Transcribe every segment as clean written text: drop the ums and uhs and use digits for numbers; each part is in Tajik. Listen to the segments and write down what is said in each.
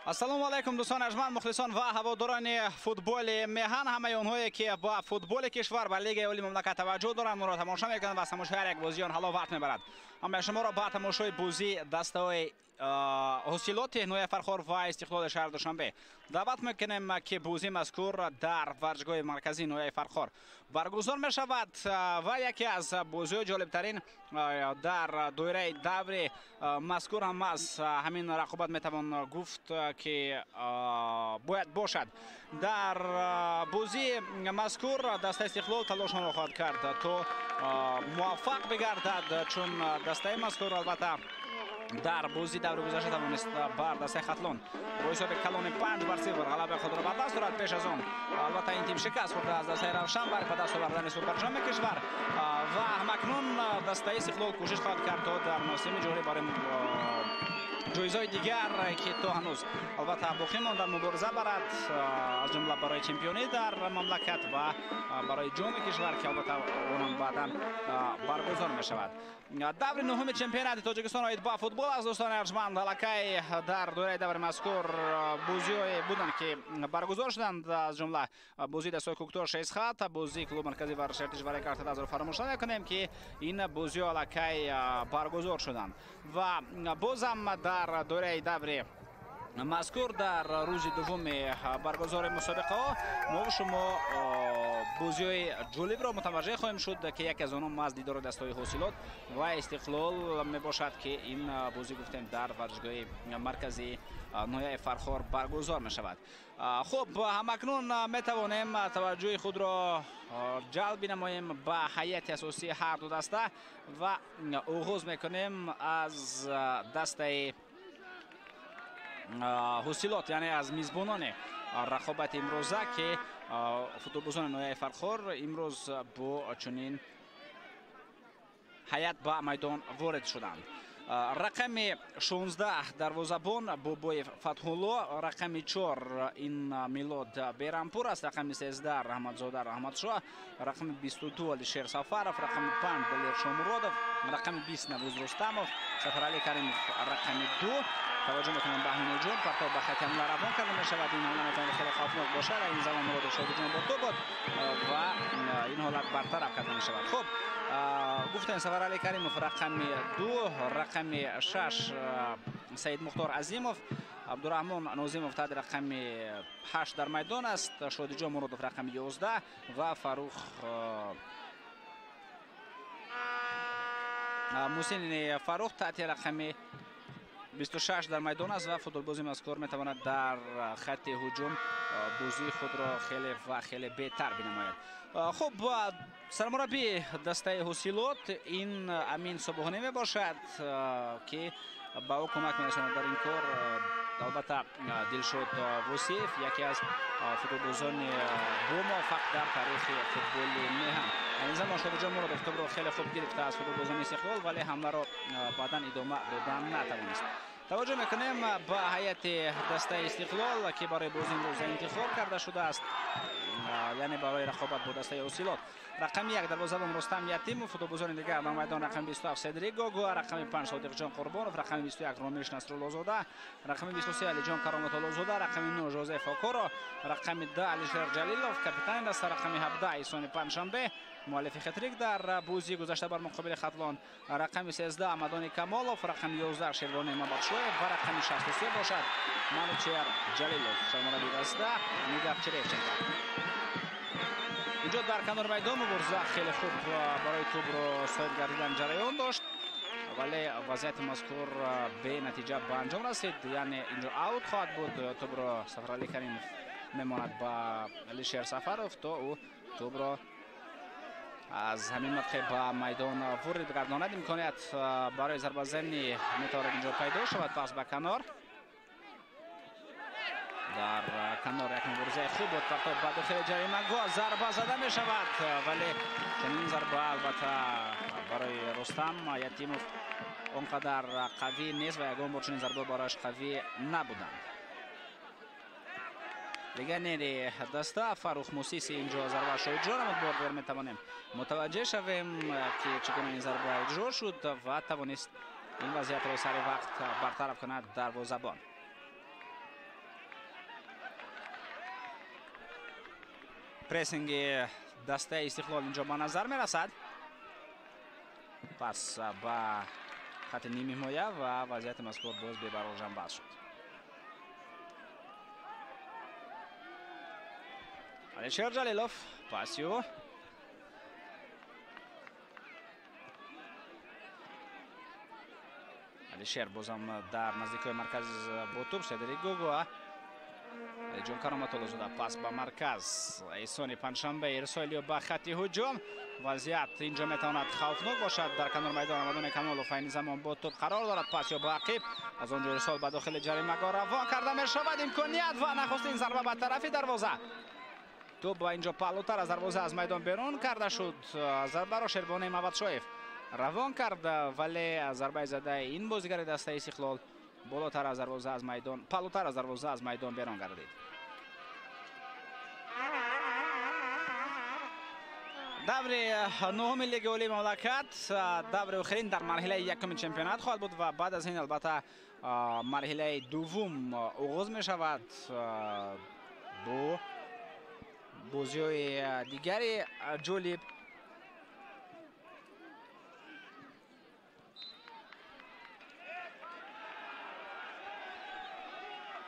Ассалому алайкум, дӯстони арҷманд, мухлисон ва ҳаводорони футболи меҳан, ҳамаи онҳое ки ба футболи кишвар ва лигаи олии мамлакат таваҷҷӯҳ доранд, моро тамошо мекунанд ва аз тамошои ҳар як бозии он ҳаловат мебарад. Ҳамаи шуморо ба тамошои бозии дастаҳои Ҳосилоти ноҳияи Фархор ва Истиқлоли шаҳри Душанбе даъват мекунем, ки бозии мазкур дар варзишгоҳи марказии ноҳияи Фархор баргузор мешавад ва яке аз бозиҳои ҷолибтарин дар доираи даври мазкур ҳам аз ҳамин рақобат метавон гуфт, ки бояд бошад. Дар бозии мазкур дастаи Истиқлол талошонро хоҳад кард, то муваффақ бигардад, чун дастаи мазкур албатта дар бозии даври гузашта тавонист бар дастаи Хатлон бо ҳисоби калони 5-0 ғалабаи худро ба даст орад. Пеш аз он албатта ин тим шикаст хӯрда аз дастаи Равшан барои ба даст овардани суперҷоми кишвар ва ҳамакнун дастаи Истиқлол кӯшиш хоҳад кард, то дар мавсими ҷорӣ барои ҷоизаҳои дигар, ки то ҳанӯз албатта боқӣ монда, мубориза барад, аз ҷумла барои чемпионӣ дар мамлакат ва барои ҷоми кишвар, ки албатта онам баъдан баргузор мешавад. Даври нуҳуми чемпионати Тоҷикистон оид ба футбол аз дӯстони арҷманд, аллакай дар доираи даври мазкур бозиҳое буданд, ки баргузор шуданд, аз ҷумла бозии дастаҳои Кӯктор Шесхат, бозии клуби марказии варзиши Артиш Картадазро фаромӯш намекунем, ки ин бозиҳо аллакай баргузор шуданд ва бозам дар доираи даври мазкур дар рӯзи дуввуми баргузори мусобиқаҳо мо шумо бозиҳои ҷолибро мутаваҷҷеҳ хоҳем шуд, ки яке аз онҳо маз дидори дастаҳои Ҳосилот ва Истиқлол мебошад, ки ин бозӣ, гуфтем, дар варзишгоҳи марказии ноҳияи Фархор баргузор мешавад. Хуб, ҳамакнун метавонем таваҷҷӯҳи худро ҷалб бинамоем ба ҳайати асосии ҳар ду даста ва оғоз мекунем аз дастаи Ҳосилот, яъне аз мизбонони рақобати имрӯза, ки футболбозони ноҳияи Фархор имрӯз бо чунин ҳайат ба майдон ворид шуданд. Рақами 16 дарвозабон Бобоев Фатҳулло, рақами 4 ин Милод Берампур аст, рақами 13 Раҳматзода Раҳматшоҳ, рақами 22 Алишер Сафаров, рақами 5 Далер Шомуродов, рақами 20 Наврӯз Рустамов, Сафаралӣ Каримов рақами 2. Таваҷҷӯҳ мекунем ба ҳамин партов ба хати ҳамла равон карда мешавад. Ин ҳолат метавонад хеле хавфнок бошад. Ин замон Муродов Шодиҷон бо тӯб буд ва ин ҳолат бартараф карда мешавад. Хуб, гуфтем, Сафаралӣ Каримов рақами 2, рақами 6 Саид Мухтор Азимов, Абдураҳмон Нозимов таҳти рақами 8 дар майдон аст, Шодиҷон Муродов рақами 11 ва Фарух Мусини Фарух таҳти рақами 26 дар майдон аст ва футболбози мазкур метавонад дар хатти ҳуҷум бозии худро хеле ва хеле беҳтар бинамояд. Хуб, сармураббии дастаи Ҳосилот ин Амин Собуҳонӣ мебошад, ки ба ӯ кӯмак мерасонад дар ин кор албатта Дилшод Вусиев, яке аз футболбозони бомуваффақ дар таърихи футболи меҳан. Ин замон Шодиҷон Муродов тӯбро хеле хуб гирифта аз футболбозони Истиқлол, вале ҳамларо баъдан идома додан натавонист. Таваҷҷӯҳ мекунем ба ҳайати дастаи Истиқлол, ки барои бозии имрӯза интихоб карда шудааст, яъне барои рақобат бо дастаи Ҳосилот. Рақами 1 дарвозабон Рустам Ятимов, футболбозони дигар дар майдон: рақами 27 Седрик Гогуа, рақами 5 Содиқҷон Қурбонов, рақами 21 Ромиш Насруллозода, рақами 23 Алиҷон Кароматуллозода, рақами 9 Жозеф Окоро, рақами 10 Алишер Ҷалилов, капитани даста, рақами 17 Исони Панҷшанбе, муаллифи хетрик дар бозии гузашта бар муқобили Хатлон, рақами 13 Амадони Камолов, рақами 11 Шервони Мабадшоев ва рақами 63 бошад Манучер Ҷалилов, сармураббии даста Нигар Черевченко. Инҷо дар канори майдон мубориза хеле хуб барои тӯбро соҳиб гардидан ҷараён дошт, вале вазъияти мазкур бенатиҷа ба анҷом расид, яъне инҷо аут хоҳад буд. Тӯбро Сафаралӣ Каримов мемонад ба Алишер Сафаров, то ӯ тӯбро аз ҳамин мавқеъ ба майдон ворид гардонад. Имконият барои зарбазанӣ метавонад инҷо пайдо шавад. Пас ба канор, дар канор як муборизаи хуб буд, партов ба дохили ҷаримагоҳ зарба зада мешавад, вале чунин зарба албатта барои Рустам Ятимов он қадар қавӣ нест ва ягон бор чунин зарба барояш қавӣ набуданд. Легионери даста Фарух Мусиси инҷо зарбаашро иҷро намуд. Бор дигар метавонем мутаваҷҷеҳ шавем, ки чӣ гуна ин зарба иҷро шуд ва тавонист ин вазъиятро сари вақт бартараф кунад дарвозабон. Прессинги дастаи Истиқлол инҷо ба назар мерасад. Пас ба хати ними ҳимоя ва вазъияти мазкур боз бебарор ҷанбаз шуд. Алишер Ҷалилов паси ӯ. Алишер бозам дар наздикиҳои марказ бо тӯб. Седрик Гогуа, Алиҷон Кароматуллозода пас ба марказ. Эҳсони Панҷшанбе ирсоли ба хати ҳуҷум. Вазъият инҷо метавонад хавфнок бошад. Дар канори майдон Рамадони Камолов айни замон бо тӯб қарор дорад. Пас ё ба ақиб, аз он ҷо ирсол ба дохили ҷаримагоҳ равон карда мешавад. Имконият ва нахустин зарба ба тарафи дарвоза. Тӯб ба инҷо паҳлӯтар аз дарвоза аз майдон берун карда шуд. Зарбаро Шербони Маватшоев равон кард, вале зарбаи задаи ин бозигари дастаи Истиқлол болотар аз дарвоза аз майдон, паҳлӯтар аз дарвоза аз майдон берун гардид. Даври нуҳуми Лигаи Олии мамлакат даври охирин дар марҳилаи якуми чемпионат хоҳад буд ва баъд аз ин албатта марҳилаи дуввум оғоз мешавад бо бозиҳои дигари ҷолиб.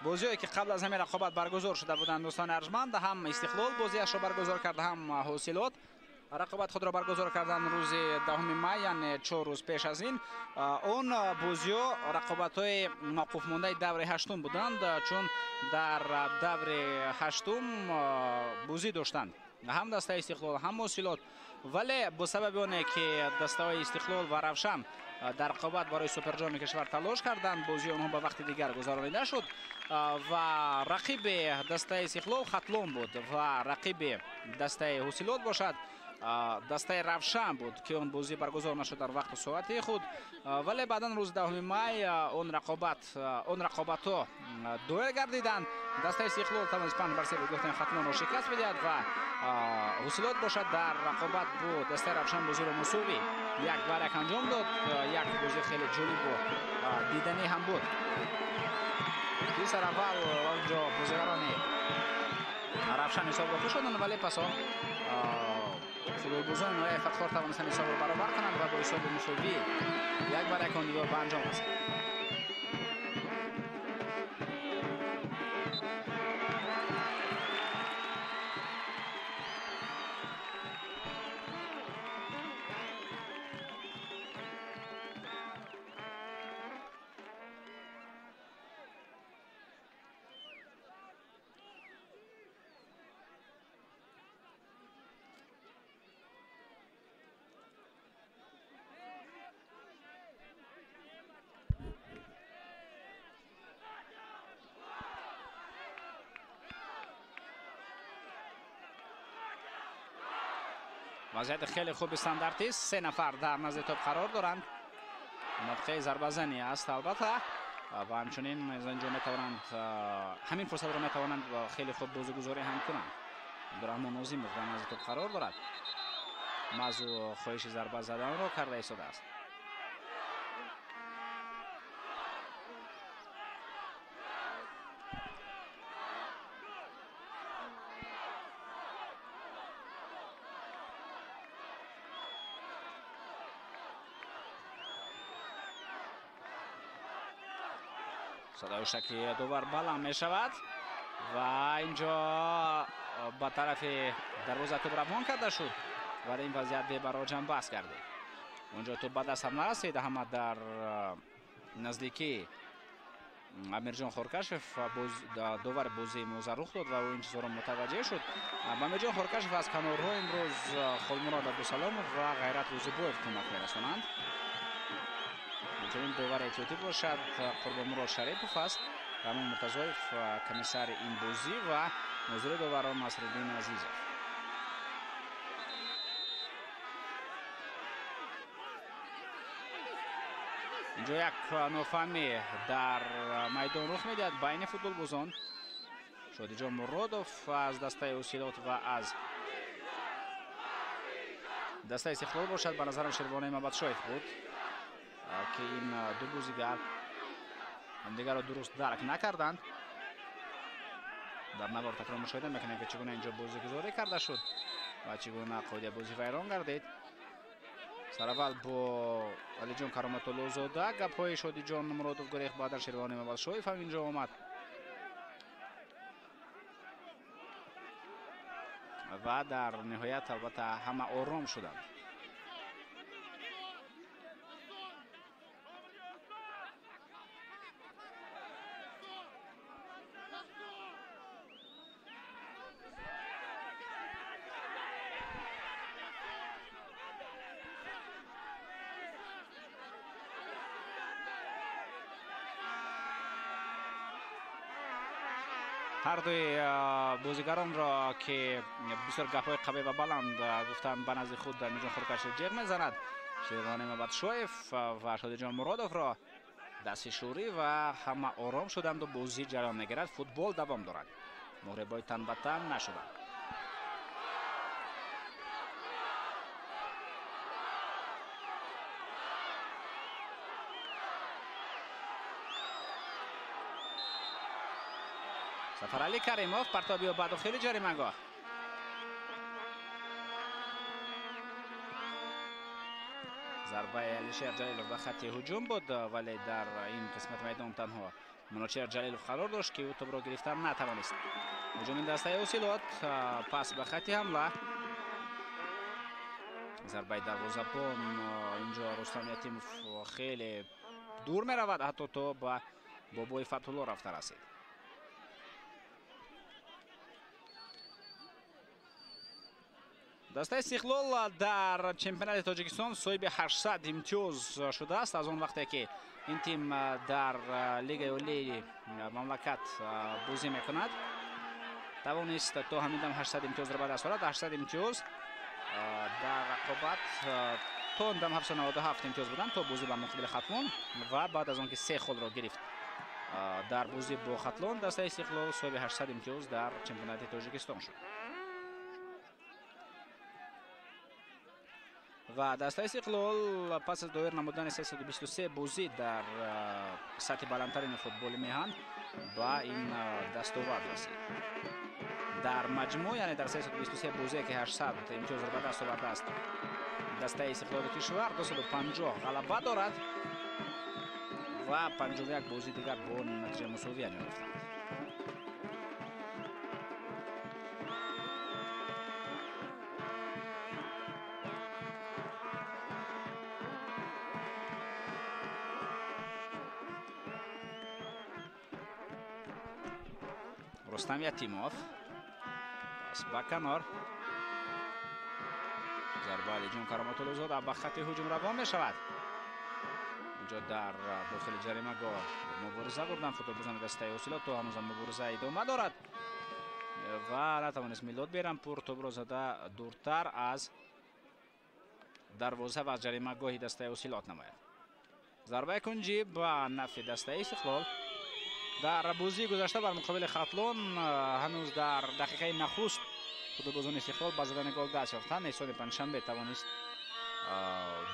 Бозиҳое ки қабл аз ҳамин рақобат баргузор шуда буданд, дӯстони арҷманд, ҳам Истиқлол бозиашро баргузор кард, ҳам Ҳосилот рақобат худро баргузор карданд рӯзи 10 май, яъне 4 рӯз пеш аз ин. Он бозиҳо рақобатҳои мавқуфмондаи даври ҳаштум буданд, чун дар даври ҳаштум бозӣ доштанд ҳам дастаи Истиқлол, ҳам Ҳосилот, вале бо сабаби оне ки дастаҳои Истиқлол ва Равшан дар рақобат барои суперҷоми кишвар талош карданд, бозии онҳо ба вақти дигар гузаронида шуд ва рақиби дастаи Истиқлол Хатлон буд ва рақиби дастаи Ҳосилот бошад дастаи Равшан буд, ки он бозӣ баргузор нашуд дар вақту соати худ. Вале баъдан рӯзи 10 май он рақобатҳо доир гардиданд. Дастаи Истиқлол тавонист 5-3 гуфтем Хатлонро шикаст бидиҳад ва Ҳосилот бошад дар рақобат бо дастаи Равшан бозиро мусовӣ 1-1 анҷом дод. Як бозӣ хеле ҷолибу диданӣ ҳам буд. Ки сараввал онҷо бозигарони Равшан ҳисобро кушоданд, вале пас он футболбозони ноҳияи Фархор тавонистанд ҳисобро баробар кунанд ва бо ҳисоби мусовӣ 1-1 он дидор ба анҷом расид. Вазъияти хеле хуби стандартист. 3 нафар дар назди тӯб қарор доранд. Нуқтаи зарбазанӣ аст албатта ва ҳамчунин аз инҷо метавонанд ҳамин фурсатро метавонанд хеле хуб бозигузорӣ ҳам кунанд. Абдураҳмон Нозимов дар назди тӯб қарор дорад. Мазу хоҳиши зарба заданро карда истодааст. Садои шаки довар баланд мешавад ва инҷо ба тарафи дарвоза тӯб равон карда шуд, вале ин вазъият бебарор ҷанбаст гардид. Онҷо тӯб ба даст ҳам нарасид, ҳама дар наздикии Амирҷон Хоркашев довари бозии мӯза рух дод ва ӯ ин чизҳоро мутаваҷҷеҳ шуд. Амирҷон Хоркашев аз канорҳо имрӯз Холмурод Абдусаломов ва Ғайрат Рӯзибоев кӯмак мерасонанд. Инчунин довари эҳтиётӣ бошад Қурбонмурод Шарипов аст. Рамон Муртазоев комиссари ин бозӣ ва нозири доварон Насриддин Азизов. Инҷо як нофаҳмӣ дар майдон рух медиҳад байни футболбозон. Шодиҷон Муродов аз дастаи Ҳосилот ва аз дастаи Истиқлол бошад ба назарам Шервонаи Мабадшоев буд, ки ин ду бозигар ҳамдигарро дуруст дарк накарданд. Дар навор такрор мушоҳида мекунем, ки чӣ гуна инҷо бозигузорӣ карда шуд ва чӣ гуна қоидаи бозӣ вайрон гардид. Сараввал бо Алиҷон Кароматуллозода гапҳои Шодиҷон Муродов гурехт, баъдан Шервони Мабадшоев ҳам инҷо омад ва дар ниҳоят албатта ҳама ором шуданд. Ҳар дуи бозигаронро, ки бисёр гапҳои қавӣ ва баланд гуфтанд, ба назди худ Амирҷон Хуркашев ҷеғ мезанад. Шервони Мабадшоев ва Шодиҷон Муродовро дасти шӯрӣ ва ҳама ором шуданду бозӣ ҷараён мегирад. Футбол давом дорад. Муҳорибаҳои тан ба тан нашуданд. Сафаралӣ Каримов партобиё ба дохили ҷаримагоҳ. Зарбаи Алишер Ҷалилов ба хатти ҳуҷум буд, вале дар ин қисмати майдон танҳо Минучеҳр Ҷалилов қарор дошт, ки ӯ тӯбро гирифтан натавонист. Ҳуҷуми дастаи Ҳосилот пас ба хатти ҳамла. Зарбаи дарвозабон инҷо Рустам Ятимов хеле дур меравад, ҳатто то ба бобои Фатҳулло рафта расид. Дастаи Истиқлол дар чемпионати Тоҷикистон соҳиби 800 имтиёз шудааст. Аз он вақте ки ин тим дар Лигаи олии мамлакат бозӣ мекунад, тавонист то ҳамин дам 800 имтиёзро ба даст орад. 800 имтиёз дар рақобат то он дам 797 имтиёз буданд то бозӣ ба муқобили Хатлон ва баъд аз он ки се холро гирифт дар бозӣ бо Хатлон, дастаи Истиқлол соҳиби 800 имтиёз дар чемпионати Тоҷикистон шуд. Ва дастаи Истиқлол пас аз доир намудани 323 бозӣ дар сатҳи баландтарини футболи меҳан ба ин дастовард расид. Дар маҷмӯъ, яъне дар 323 бозие ки 800 имтиёзро ба даст овардааст, дастаи Истиқлоли кишвар 250 ғалаба дорад ва 51 бозии дигар бо натиҷаи мусовӣ анҷом ёфтанд. Рустам Ятимов пас ба канор. Зарба Алиҷон Кароматуллозода ба хатти ҳуҷум равон мешавад. Инҷо дар дохили ҷаримагоҳ мубориза бурданд футболбозони дастаи Ҳосилот, то ҳанӯзам мубориза идома дорад ва натавонист Миллод Берампур тӯбро зада дуртар аз дарвоза ва аз ҷаримагоҳи дастаи Ҳосилот намояд. Зарбаи кунҷӣ ба нафъи дастаи Истиқлол. Дар бозии гузашта бар муқобили Хатлон ҳанӯз дар дақиқаи нахуст футболбозони Истиқлол ба задани гол даст ёфтанд. Эҳсони Панҷшанбе тавонист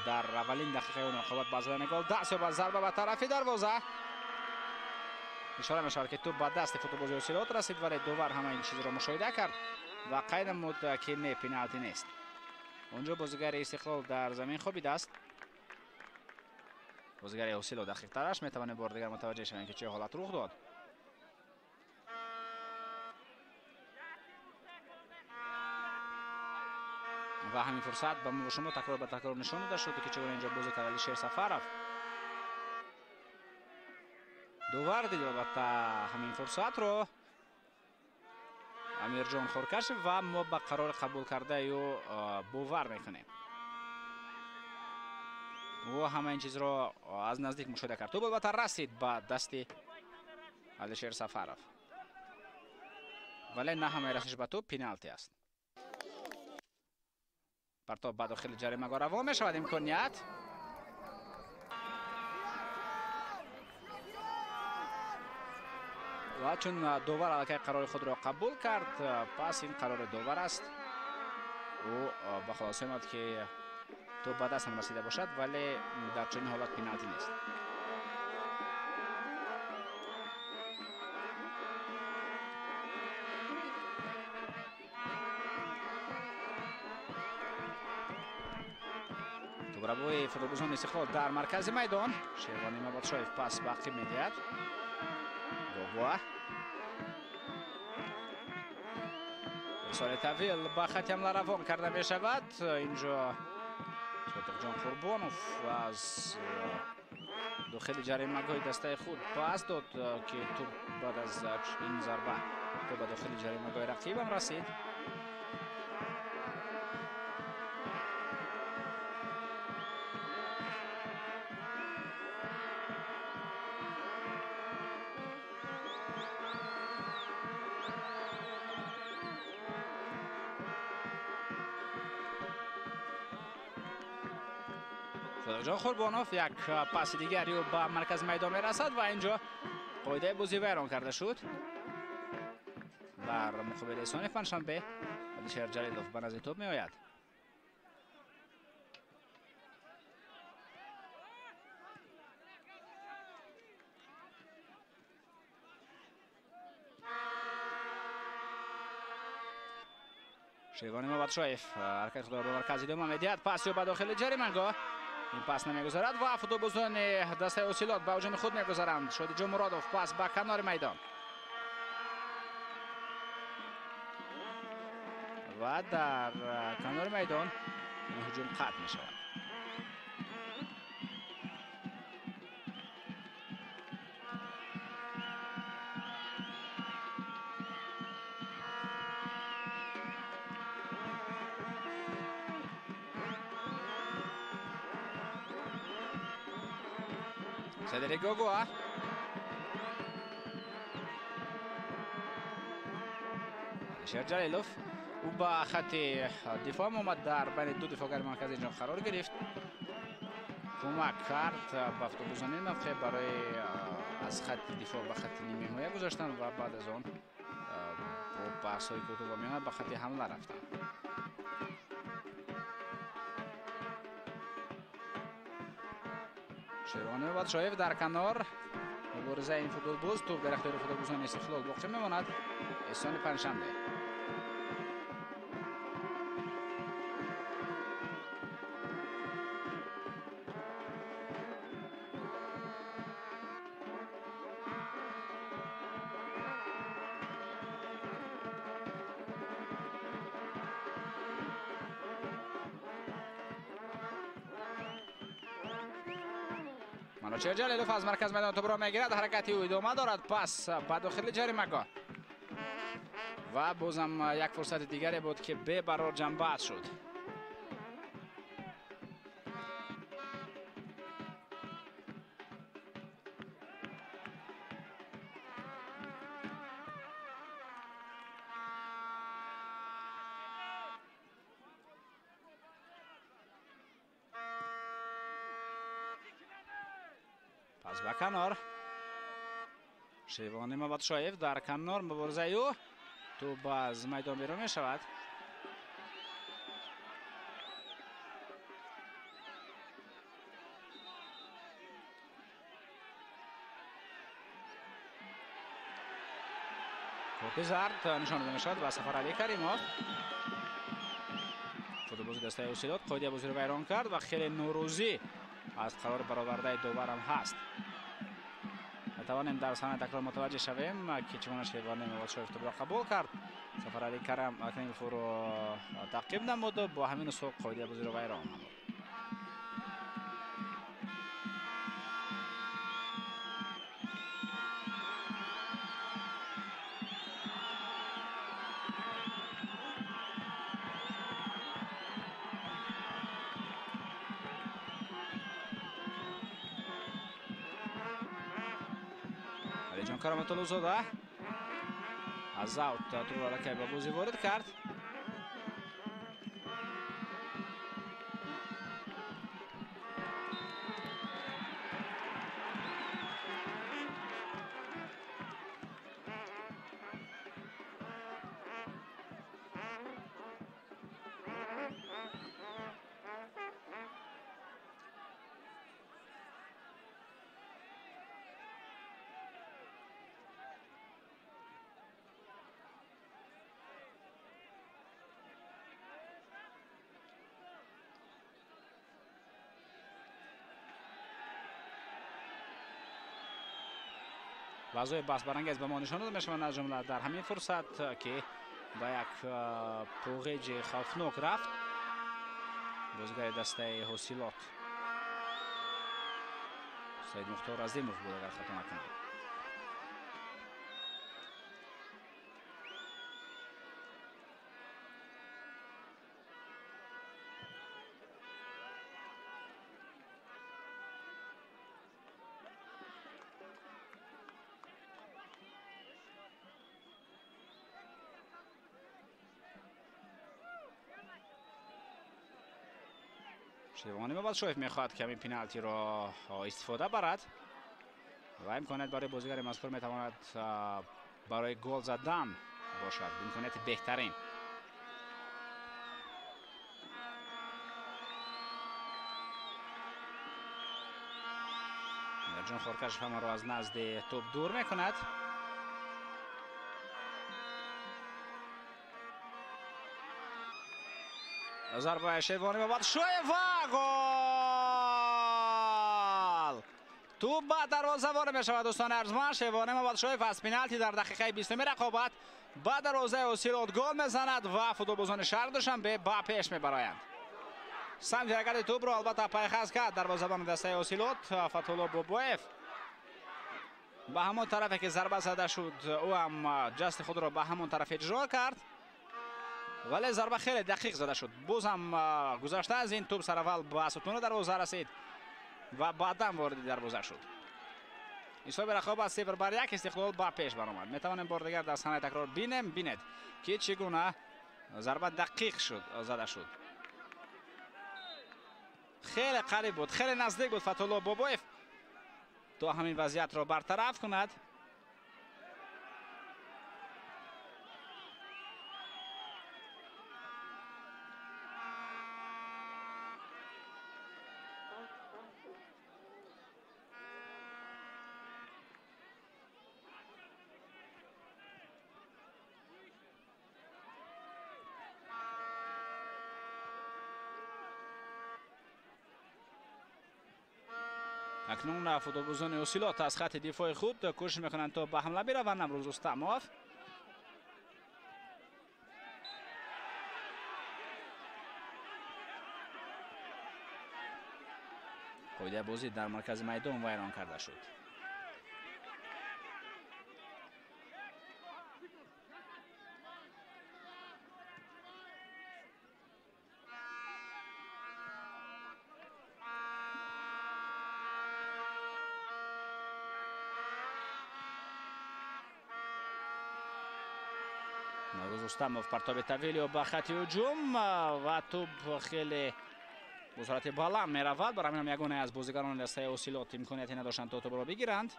дар аввалин дақиқаи он рақобат ба задани гол даст ёбад. Зарба ба тарафи дарвоза. Ишора мешавад, ки тӯб ба дасти футболбози Ҳосилот расид, вале довар ҳама ин чизро мушоҳида кард ва қайд намуд, ки не, пеналти нест. Онҷо бозигари Истиқлол дар замин хобидааст. Бозигари Ҳосилот дақиқтараш метавонем бори дигар мутаваҷҷеҳ шавем, ки чӣ ҳолат рух дод. Ва ҳамин фурсат ба мо шумо такрор ба такрор нишон дода шуд, ки чӣ гуна инҷо бозӣ кард Алишер Сафаров. Довар дид албатта ҳамин фурсатро Амирҷон Хоркашев ва мо ба қарори қабул кардаи ӯ бовар мекунем. Ӯ ҳама ин чизро аз наздик мушоҳида кард. Тӯб албатта расид ба дасти Алишер Сафаров, вале на ҳамаи расиш ба тӯб пеналти аст. Партоб ба дохили ҷаримагоҳ равон мешавад. Имконият ва чун довар аллакай қарори худро қабул кард, пас ин қарори довар аст. Ӯ ба хулоса омад, ки тӯб ба даст ҳам расида бошад, вале дар чунин ҳолат пеналти нест. Тӯбрабои футболбозони Истиқлол дар маркази майдон. Шервон Имободшоев пас ба ақиб медиҳад. Гогуа. Ирсоли тавил ба хати ҳамла равон карда мешавад. Инҷо Содиқҷон Қурбонов аз дохили ҷаримагоҳи дастаи худ пас дод, ки тӯб баъд аз ин зарба то ба дохили ҷаримагоҳи рақибам расид. Содиқҷон Қурбонов як паси дигари ӯ ба маркази майдон мерасад ва инҷо қоидаи бозӣ вайрон карда шуд. Дар муқобили Эҳсони Панҷшанбе Алишер Ҷалилов ба назди тӯб меояд. Шервон Имободшоев ҳаракати худро ба марказ идома медиҳад. Паси ӯ ба дохили ҷаримагоҳ. Ин пас намегузарад ва футболбозони дастаи Ҳосилот ба ҳуҷуми худ мегузаранд. Шодиҷон Муродов пас ба канори майдон ва дар канори майдон ин ҳуҷум қатъ мешавад. Седрик Гогуа. Алишер Ҷалилов ӯ ба хати дифоъ омад, дар байни ду дифоъгари маркази инҷо қарор гирифт. Кӯмак кард ба футболбозони мавқеъ барои аз хати дифоъ ба хати нимҳимоя гузаштан ва баъд аз он бо пасҳои кӯтоҳ ва миёна ба хати ҳамла рафтанд. Шервон Имободшоев дар канор муборизаи ин футболбоз, тӯб дар ихтиёри футболбозони Истиқлол боқӣ мемонад. Эҳсони Панҷшанбе. Манучер Ҷалилов аз марказ майдон тӯбро мегирад. Ҳаракати ӯ идома дорад. Пас ба дохили ҷаримагоҳ ва бозам як фурсати дигаре буд, ки бебарор ҷанбаз шуд. Пас ба канор. Шервон Имободшоев дар канор муборизаи ӯ, тӯб аз майдон берун мешавад. Корти зард нишон дода мешавад ба Сафаралӣ Каримов. Футболбози дастаи Ҳосилот қоидаи бозиро вайрон кард ва хеле норозӣ аз қарори баровардаи доварам ҳаст. Метавонем дар саҳнаи такрор мутаваҷҷеҳ шавем, ки чӣ гуна Шервон Имободшоев тӯбро қабул кард. Сафаралӣ Каримов ӯро таъқиб намуд, бо ҳамин усул қоидаи бозиро вайрон намуд. Алиҷон Кароматуллозода аз аут тӯбро аллакай ба бозӣ ворид кард. Лаҳзаҳои баҳсбарангез ба мо нишон дода мешаванд, аз ҷумла дар ҳамин фурсат ки ба як пуғеҷи хавфнок рафт бозигари дастаи Ҳосилот Саид Мухтор Азимов буд, агар хато накунам. Шервони Мабадшоев мехоҳад ки ҳамин пеналтиро истифода барад ва имконият барои бозигари мазкур метавонад барои гол задан бошад, имконияти беҳтарин. Мирҷон Хоркашев ҳамаро аз назди тӯб дур мекунад. Зарбаи Шервони Мабадшоев ва гол! Тӯб ба дарвоза ворид мешавад, дӯстони арзманд. Шервони Мабадшоев аз пеналти дар дақиқаи 20 рақобат ба дарвозаи Ҳосилот гол мезанад ва футболбозони шаҳри Душанбе ба пеш мебароянд. Самти ҳаракати тӯбро албатта пайхаз кард дарвозабони дастаи Ҳосилот Фатҳулло Бобоев. Ба ҳамон тарафе ки зарба зада шуд, ӯ ҳам ҷасти худро ба ҳамон тараф иҷро кард, вале зарба хеле дақиқ зада шуд. Боз ҳам гузашта аз ин тӯб сараввал ба сутуни дарвоза расид ва баъдан вориди дарвоза шуд. Ҳисоби рақобат 0-1, Истиқлол ба пеш баромад. Метавонем бори дигар дар саҳнаи такрор бинем. Бинед ки чӣ гуна зарба дақиқ шуд, зада шуд. Хеле қариб буд, хеле наздик буд Фатҳулло Бобоев то ҳамин вазъиятро бартараф кунад. Акнун футболбозони Ҳосилот аз хати дифои худ кӯшиш мекунанд то ба ҳамла бираванд. Наврӯз Рустамов қоидаи бозӣ дар маркази майдон вайрон карда шуд. Наврӯз Рустамов партоби тавилио ба хати ҳуҷум ва тӯб хеле бо суръати баланд меравад. Барои ҳамин ягонае аз бозигарони дастаи Ҳосилот имконияте надоштанд то тӯбро бигиранд.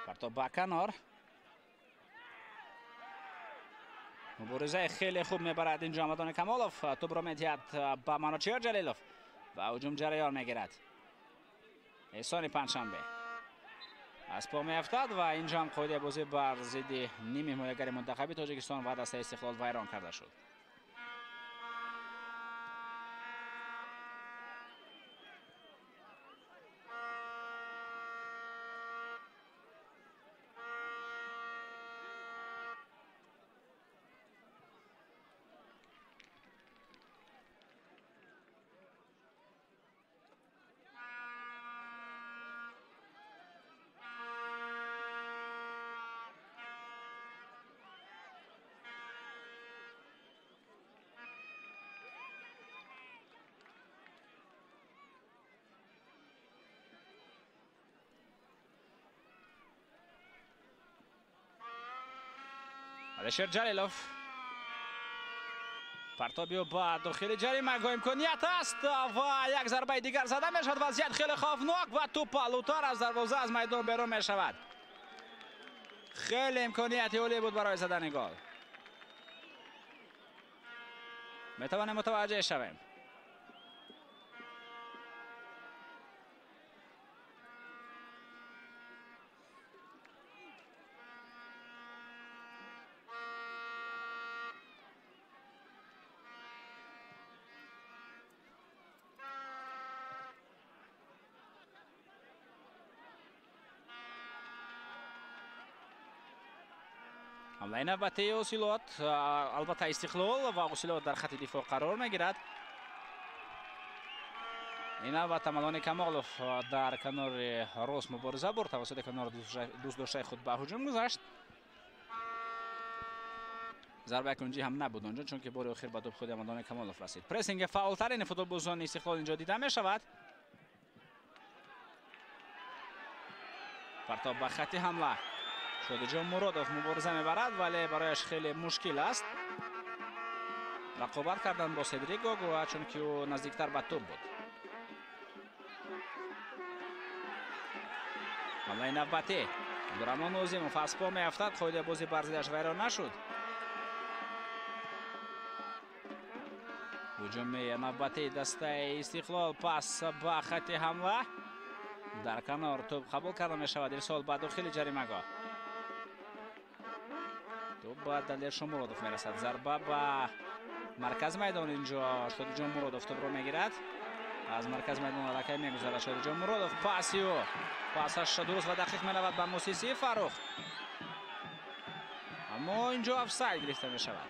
Партоб ба канор. Муборизаи хеле хуб мебарад инҷо Ҳамадони Камолов. Тӯбро медиҳад ба Манучеҳр Ҷалилов ва ҳуҷум ҷараён мегирад. Эҳсони Панҷшанбе аз по меафтад ва инҷо ҳам қоидаи бозӣ бар зидди ними ҳимоягари мунтахаби Тоҷикистон ва дастаи Истиқлол вайрон карда шуд. Алишер Ҷалилов партобио ба дохили ҷаримагоҳ имконият аст ва як зарбаи дигар зада мешавад. Вазъият хеле хавфнок ва тӯб паҳлӯтар аз дарвоза аз майдон берун мешавад. Хеле имконияти олӣ буд барои задани гол. Метавонем мутаваҷҷеҳ шавем. Ҳамлаи навбатии Осилот, албатта Истиқлол ва Осилот дар хати дифоъ қарор мегирад. Ин навбат Амалони Камолов дар канори рост мубориза бурд, тавассути канори дӯстдоштаи худ ба ҳуҷум гузашт. Зарбаи кунҷӣ ҳам набуд онҷо, чунки бори охир ба тӯб худи Амалони Камолов расид. Прессинги фаъолтарини футболбозони Истиқлол инҷо дида мешавад. Партоб ба хати ҳамла. Шодиҷон Муродов мубориза мебарад, вале барояш хеле мушкил аст рақобат кардан бо Седрик Гогуа, чунки ӯ наздиктар ба тӯб буд. Ҳамлаи навбатӣ. Абдураҳмон Нозимов аз по меафтад, қоидаи бозӣ бар зиддаш вайрон нашуд. Ҳуҷуми навбатии дастаи Истиқлол, пас ба хати ҳамла. Дар канор тӯб қабул карда мешавад, ирсол ба дохили ҷаримагоҳ. Тӯб ба Далер Шомуродов мерасад. Зарба ба маркази майдон. Инҷо Шодиҷон Муродов тӯбро мегирад. Аз маркази майдон аллакай мегузарад Шодиҷон Муродов. Паси ӯ, пасаш дуруст ва дақиқ меравад ба Мусиси Фаррух, аммо инҷо офсайд гирифта мешавад.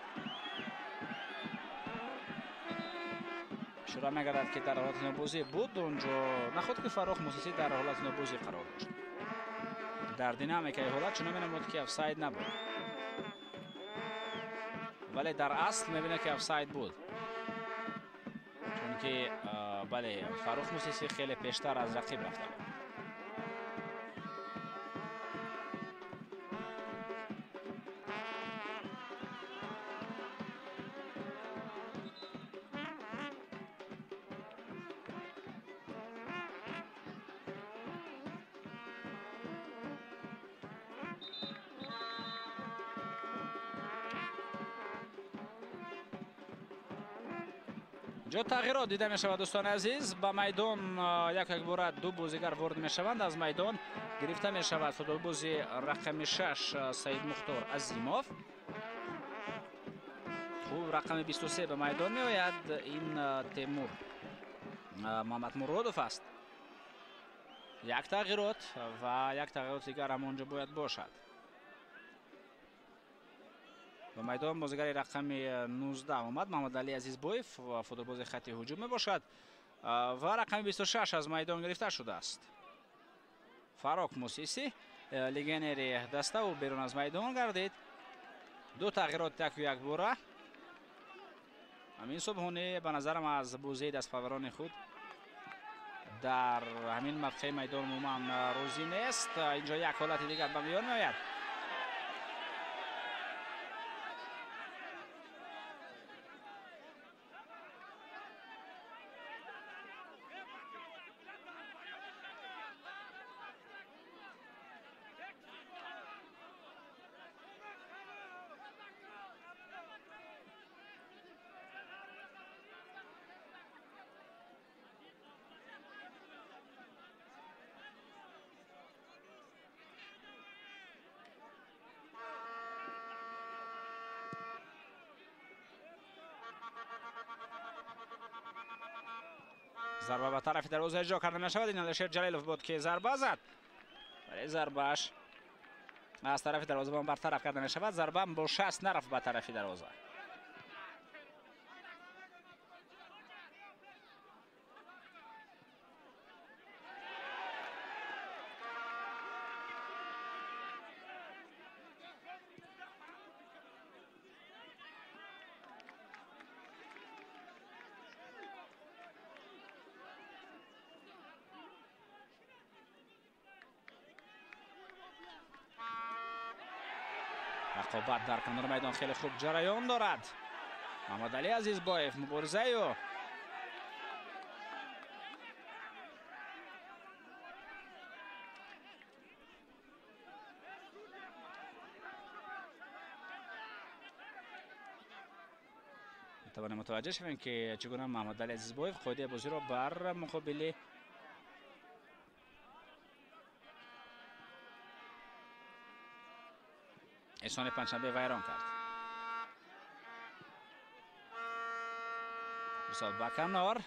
Ишора мегардад, ки дар ҳолати нобозӣ буд онҷо. Наход ки Фаррух Мусиси дар ҳолати нобозӣ қарор дошт. Дар динамикаи ҳолат чунон менамуд, ки офсайд набуд, вале дар асл мебинад, ки офсайд буд, чунки бале, Фаррух Мусиси хеле пештар аз рақиб рафта буд. Ҷо тағйирот дида мешавад, дӯстони азиз. Ба майдон як якбора ду бозигар ворид мешаванд. Аз майдон гирифта мешавад футболбози рақами 6 Саид Мухтор Азимов. Хуб, рақами 23 ба майдон меояд. Ин Темур Мамадмуродов аст. Як тағйирот ва як тағйироти дигар ҳам онҷо бояд бошад. Ба майдон бозигари рақами 19 омад, Муҳаммадалӣ Азизбоев, футболбози хати ҳуҷум мебошад ва рақами 26 аз майдон гирифта шудааст. Фаррух Мусиси, легионери даста, ӯ берун аз майдон гардид. Ду тағйирот яку якбора. Ҳамин Субҳонӣ ба назарам аз бозии дастпарварони худ дар ҳамин мавқеи майдон умуман розӣ нест. Инҷо як ҳолати дигар ба миён меояд. Зарба ба тарафи дарвоза иҷро карда мешавад. Ин Алишер Ҷалилов буд, ки зарба зад, вале зарбааш аз тарафи дарвозабон бартараф карда мешавад. Зарба бо шаст нарафт ба тарафи дарвоза. Рақобат дар канори майдон хеле хуб ҷараён дорад. Муҳаммадалӣ Азизбоев, муборизаи ӯ. Метавонем мутаваҷҷеҳ шавем, ки чӣ гуна Муҳаммадалӣ Азизбоев қоидаи бозиро бар муқобили Эҳсони Панҷшанбе вайрон кард. Ирсол ба канор.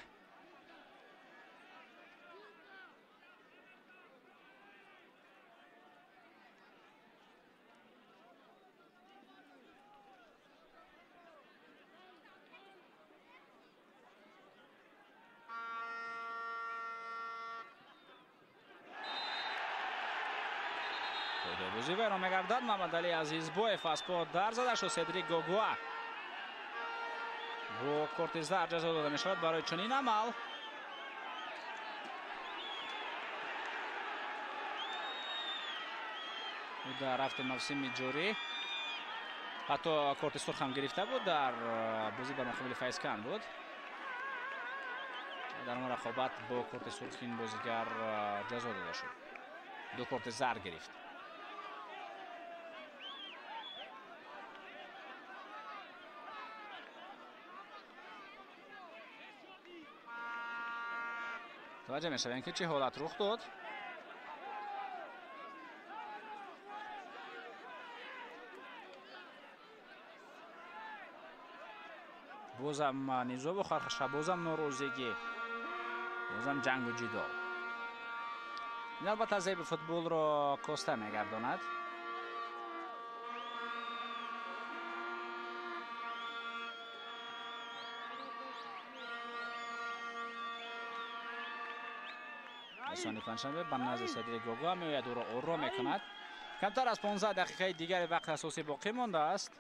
Бозӣ вайрон мегардад. Мамадалӣ Азизбоев аз по дар зада шуд. Седрик Гогуа бо корти зард ҷазо дода мешавад барои чунин амал. Дар рафти мавсими ҷорӣ ҳатто корти сурх ҳам гирифта буд, дар бозӣ бар муқобили Файзкан буд. Дар он рақобат бо корти сурх ин бозигар ҷазо дода шуд, ду корти зард гирифт. Таваҷҷӯҳ мешавем ки чӣ ҳолат рух дод. Бозам низову хархаша, бозам норозигӣ, бозам ҷангу ҷидол. Ин албатта зеби футболро коста мегардонад. Эҳсони Панҷшанбе ба назди Седрик Гогуа меояд, ӯро ором мекунад. Камтар аз 15 дақиқаи дигари вақти асосӣ боқӣ мондааст.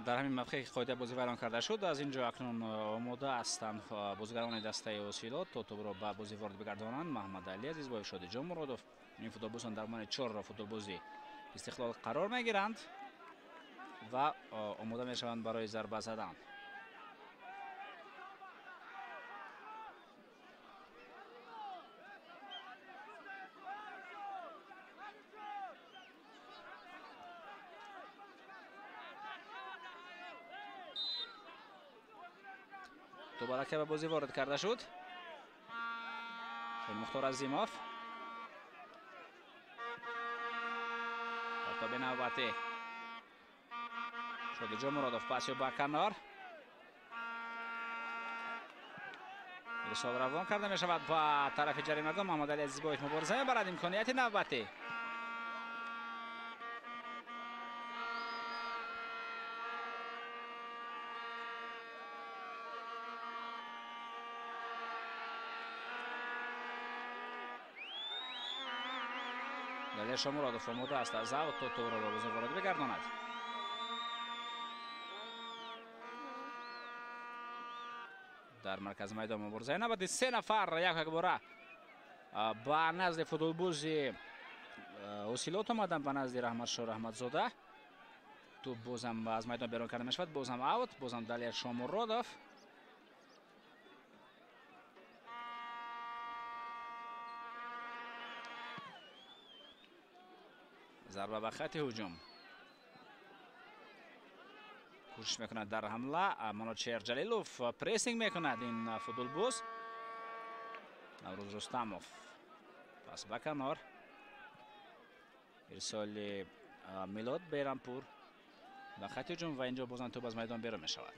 Дар ҳамин мавқеъ ки қоидаи бозӣ вайрон карда шуд, аз ин ҷо акнун омода ҳастанд бозигарони дастаи Ҳосилот то тӯбро ба бозӣ ворид бигардонанд. Маҳмадалӣ Азизбоев, Шодиҷон Муродов. Ин футболбозон дар миёни чор футболбози Истиқлол қарор мегиранд ва омода мешаванд барои зарба задан. Дубора ба бозӣ ворид карда шуд. Мухтор Азимов. Партоби навбатӣ. Шодиҷон Муродов пасё ба канор. Ирсол равон карда мешавад ба тарафи ҷаримагоҳ. Маҳмадалӣ Азизбоев мубориза мебарад. Имконияти навбатӣ. Далер Шомуродов омода аст аз аут то тӯбро ба бозӣ ворид бигардонад. Дар маркази майдон муборизаи навбати се нафар як якбора ба назди футболбози Ҳосилот омаданд, ба назди Раҳматшо Раҳматзода. Тӯб бозам аз майдон берун карда мешавад, бозам аут, бозам Далер Шомуродов. Зарба ба хати ҳуҷум. Кӯшиш мекунад дар ҳамла. Маночер Ҷалилов прессинг мекунад ин футболбоз. Наврӯз Рустамов пас ба канор. Ирсоли Милод Бейрампур ба хати ҳуҷум ва инҷо бозам тӯб аз майдон берун мешавад.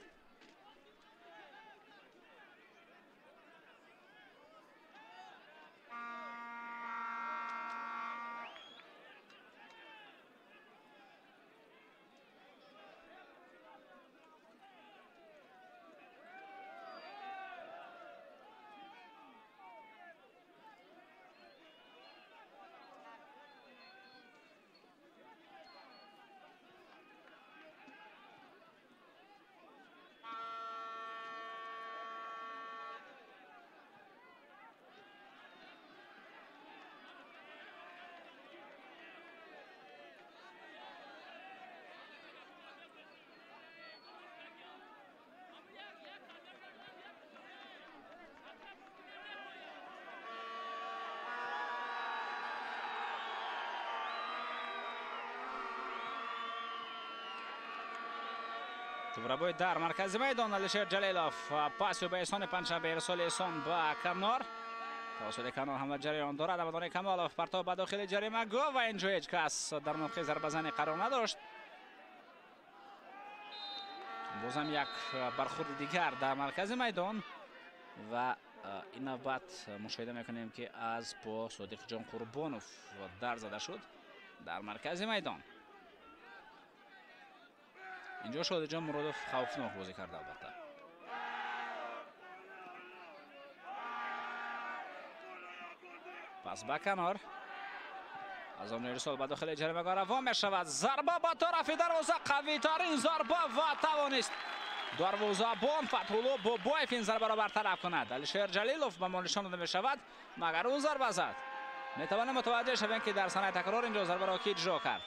Тӯбрабой дар маркази майдон Алишер Ҷалилов пасю ба Эҳсони Панҷшанбе, ирсоли Эҳсон ба канор. Тавассути канор ҳамла ҷараён дорад. Амадони Камолов партов ба дохили ҷаримагоҳ ва инҷо ҳеҷ кас дар мавқеи зарбазанӣ қарор надошт. Бозам як бархурди дигар дар маркази майдон ва ин навбат мушоҳида мекунем, ки аз по Содиқҷон Қурбонов дар зада шуд дар маркази майдон. Инҷо Шодиҷон Муродов хавфнок бозӣ кард албатта. Пас ба канор. Аз он ирсол ба дохили ҷаримагоҳ равон мешавад. Зарба ба тарафи дарвоза, қавитарин зарба ва тавонист дарвозабон Фатҳулло Бобоев ин зарбаро бартараф кунад. Алишер Ҷалилов ба мо нишон дода мешавад, магар ӯ зарба зад. Метавонем мутаваҷҷеҳ шавем, ки дар санаи такрор инҷо зарбаро ки иҷро кард.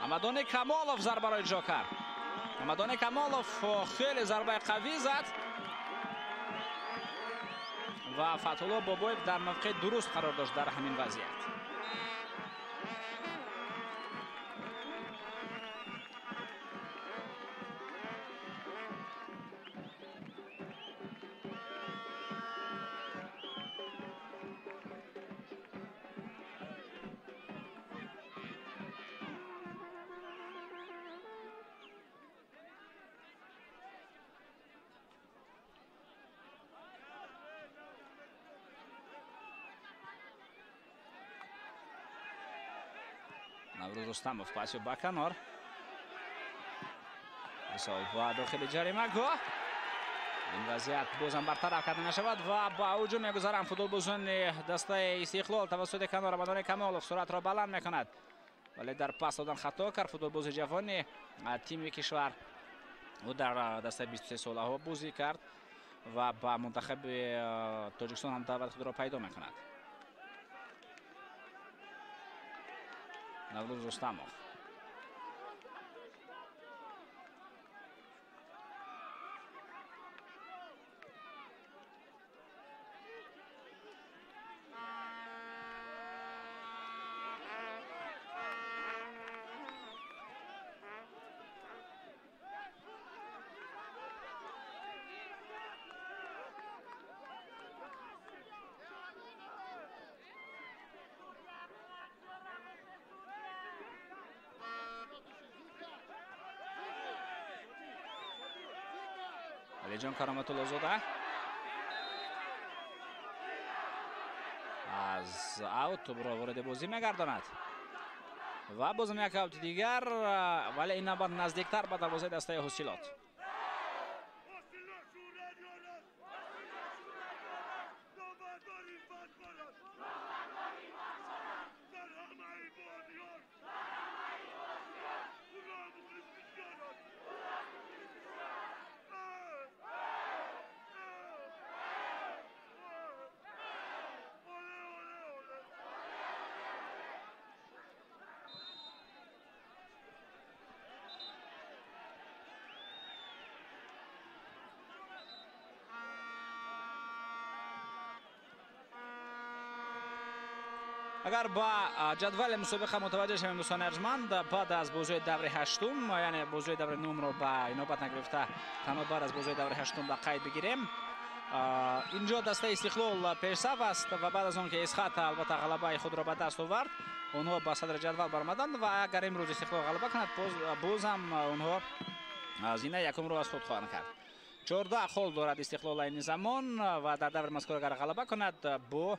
Амадони Камолов зарбаро иҷро кард. Амадони Камолов хеле зарбаи қавӣ зад ва Фатҳулло Бобоев дар мавқеи дуруст қарор дошт дар ҳамин вазъият. Наврӯз Рустамов пасю ба канор. Ирсол ба дохили ҷаримагоҳ. Ин вазъият бозам бартараф карда нашавад ва ба ҳуҷум мегузаранд футболбозони дастаи Истиқлол. Тавассути канор Амадони Камолов суръатро баланд мекунад, вале дар пас додан хато кард футболбози ҷавони тими кишвар. Ӯ дар дастаи 23 солаҳо бозӣ кард ва ба мунтахаби Тоҷикистон ҳам даъват худро пайдо мекунад. Наврӯз Рустамов. Алиҷон Кароматуллозода аз аут тӯбро вориди бозӣ мегардонад ва бозам як аути дигар, вале ин навбат наздиктар ба дарвозаи дастаи Ҳосилот. Агар ба ҷадвали мусобиқа мутаваҷҷеҳ шавем, дӯстони арҷманд, баъд аз бозиҳои даври ҳаштум, яъне бозиҳои даври нумро ба инобат нагирифта, танҳо баъд аз бозиҳои даври ҳаштум ба қайд бигирем, инҷо дастаи Истиқлол пешсаф аст ва баъд аз он ки Эсхата албатта ғалабаи худро ба даст овард, онҳо ба садри ҷадвал баромаданд ва агар имрӯз Истиқлол ғалаба кунад, бозам онҳо зинаи якумро аз худ хоҳанд кард. 14 хол дорад Истиқлол айни замон ва дар даври мазкур агар ғалаба кунад, бо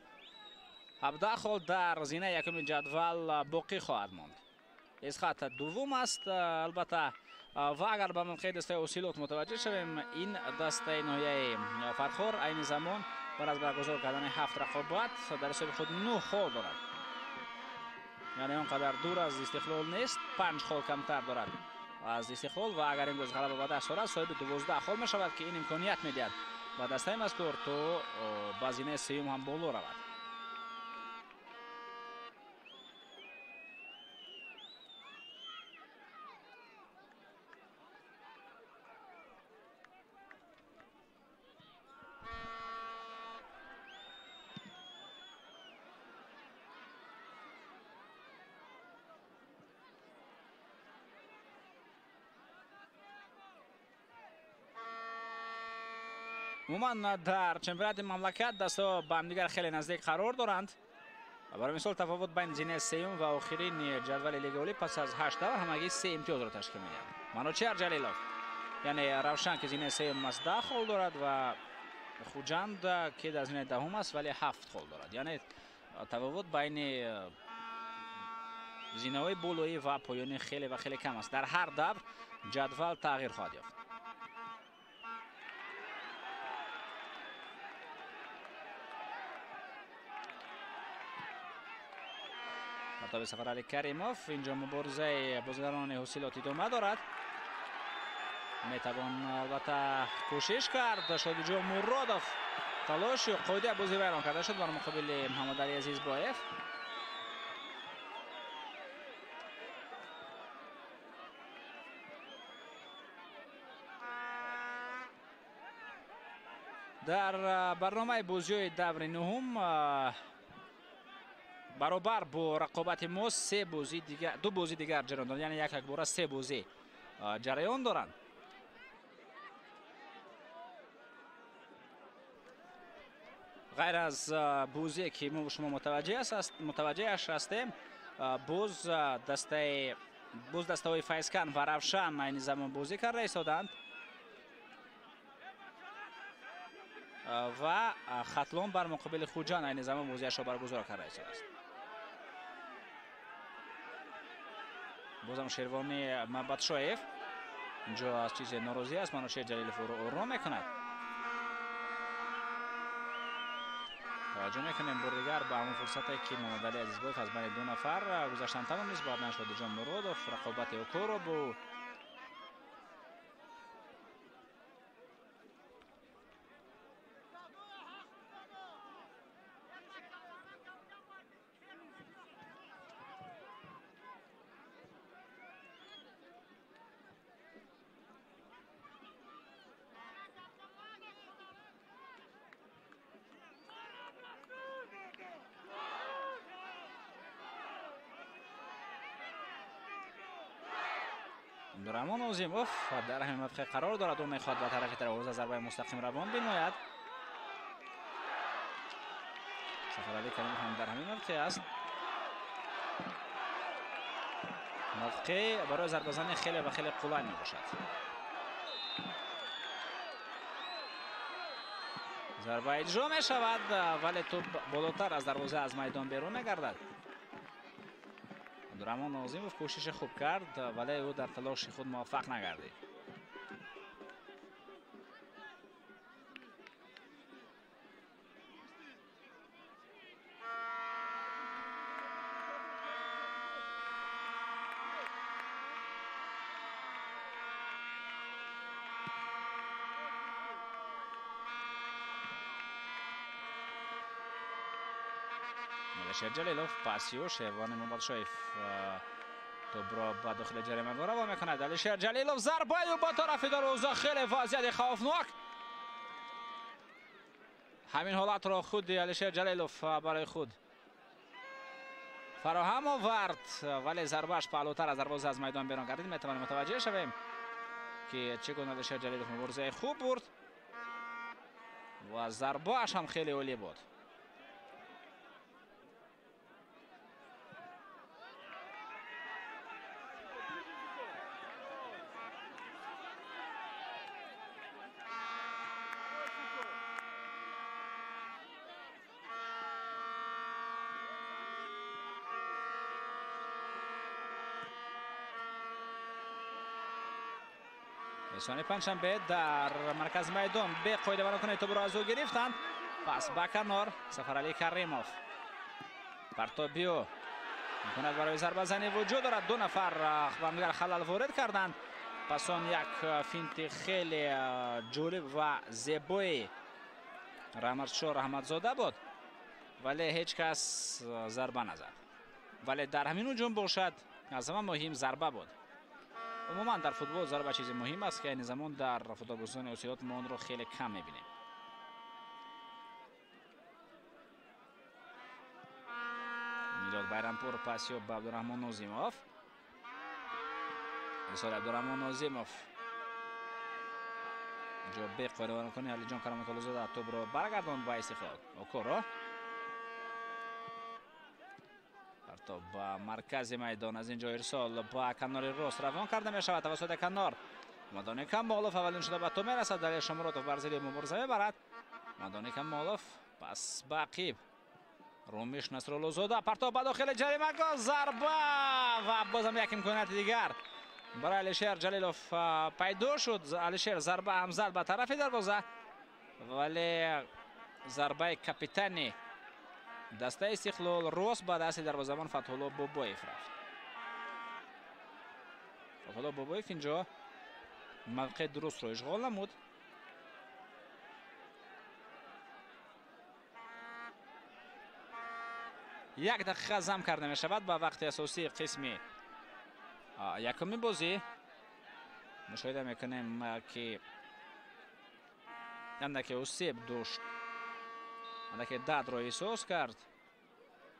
17 хол дар зинаи якуми ҷадвал боқӣ хоҳад монд. Эсхата дуввум аст албатта. Ва агар ба мавқеи дастаи Ҳосилот мутаваҷҷеҳ шавем, ин дастаи ноҳияи Фархор айни замон баъд аз баргузор кардани 7 рақобат дар ҳисоби худ 9 хол дорад. Яъне он қадар дур аз Истиқлол нест, 5 хол камтар дорад аз Истиқлол ва агар имрӯз ғалаба ба даст орад, соҳиби 12 хол мешавад, ки ин имконият медиҳад ба дастаи мазкур то ба зинаи сеюм ҳам боло равад. Умуман дар чемпионати мамлакат дастҳо ба ҳамдигар хеле наздик қарор доранд. Барои мисол тафовут байни зинаи сеюм ва охирини ҷадвали Лигаи Олӣ пас аз 8 давр ҳамагӣ 3 имтиёзро ташкил медиҳад. Манучеҳр Ҷалилов, яъне Равшан ки зинаи сеюм аст 10 хол дорад ва Хуҷанд ки дар зинаи даҳум аст вале 7 хол дорад. Яъне тафовут байни зинаҳои болоӣ ва поёнӣ хеле ва хеле кам аст. Дар ҳар давр ҷадвал тағйир хоҳад ёфт. Партоби Сафаралӣ Каримов. Инҷо муборизаи бозигарони ҳосилот идома дорад. Метавон албатта кӯшиш кард. Шодиҷон Муродов талоши қоидаи бозӣ вайрон карда шуд бар муқобили Муҳаммадалӣ Азизбоев. Дар барномаи бозиҳои даври нуҳум баробар бо рақобати мо се бозӣ дигар, ду бозӣ дигар ҷараён доранд, яъне як якбора се бозӣ ҷараён доранд. Ғайр аз бозие ки мо шумо мутаваҷҷеҳаш ҳастем, боз дастаҳои Файзкан ва Равшан айни замон бозӣ карда истоданд ва Хатлон бар муқобили Хуҷанд айни замон бозиашро баргузор карда истодааст. Бозам Шервони Мабатшоев инҷо аз чизе норозӣ аст. Манучеҳр Ҷалилов ӯро ором мекунад. Таваҷҷӯҳ мекунем бори дигар ба ҳамон фурсате ки Муҳаммадалӣ Азизбоев аз байни ду нафар гузаштан тавонист. Баъдан Шодиҷон Муродов рақобати Окоро бо Абдураҳмон Нозимов дар ҳамин мавқеъ қарор дорад. Ӯ мехоҳад ба тарафи дарвоза зарбаи мустақим равон бинмояд. Сафаралӣ Каримов ҳам дар ҳамин мавқеъ аст. Мавқеъ барои зарбазанӣ хеле ва хеле қулай мебошад. Зарба иҷро мешавад, вале тӯб болотар аз дарвоза аз майдон берун мегардад. Абдураҳмон Нозимов кӯшиши хуб кард, вале ӯ дар талоши худ муваффақ нагардид. Алишер Ҷалилов пасиё Шервони Мубадшоев тӯбро ба дохили ҷаримагоҳ равон мекунад. Алишер Ҷалилов зарбаю ба тарафи дарвоза, хеле вазъияти хавфнок. Ҳамин ҳолатро худи Алишер Ҷалилов барои худ фароҳам овард, вале зарбааш паҳлӯтар аз дарвоза аз майдон берун гардид. Метавонем мутаваҷҷеҳ шавем ки чӣ гуна Алишер Ҷалилов муборизаи хуб бурд ва зарбааш ҳам хеле олӣ буд. Эҳсони Панҷшанбе дар маркази майдон беқоидавайронкунии тӯбро аз ӯ гирифтанд. Пас ба канор Сафаралӣ Каримов. Партобиё имконият барои зарбазанӣ вуҷуд дорад. Ду нафар ба ҳамдигар халал ворид карданд. Пас он як финти хеле ҷолиб ва зебои Раҳматшоҳ Раҳматзода буд, вале ҳеҷ кас зарба назад. Вале дар ҳамин ҳуҷум бошад аз ҳама муҳим зарба буд. Умуман дар футбол зарба чизи муҳим аст ки айни замон дар футболбозони осиёт мо онро хеле кам мебинем. Милод Байрампур пасиё ба Абдураҳмон Нозимов. Ирсоли Абдураҳмон Нозимов. Инҷо беқоривонкунӣ Алиҷон Кароматуллозода тӯбро баргардонд ба Истиқлол. Окоро партоб ба маркази майдон, аз инҷо ирсол ба канори рост равон карда мешавад тавассути канор. Мадони Камолов аввалин шуда ба тӯб мерасад. Далер Шомуродов бар зери мубориза мебарад. Мадони Камолов пас ба ақиб. Румиш Насруллозода партоб ба дохили ҷаримагоҳ, зарба ва бозам як имконияти дигар барои Алишер Ҷалилов пайдо шуд. Алишер зарба ҳам зад ба тарафи дарвоза, вале зарбаи капитани дастаи Истиқлол рост ба дасти дарвозабон Фатҳулло Бобоев рафт. Фатҳулло Бобоев инҷо мавқеи дурустро ишғол намуд. Як дақиқа зам карда мешавад ба вақти асосии қисми якуми бозӣ. Мушоҳида мекунем, ки андаке осеб дошт, андаке дардро эҳсос кард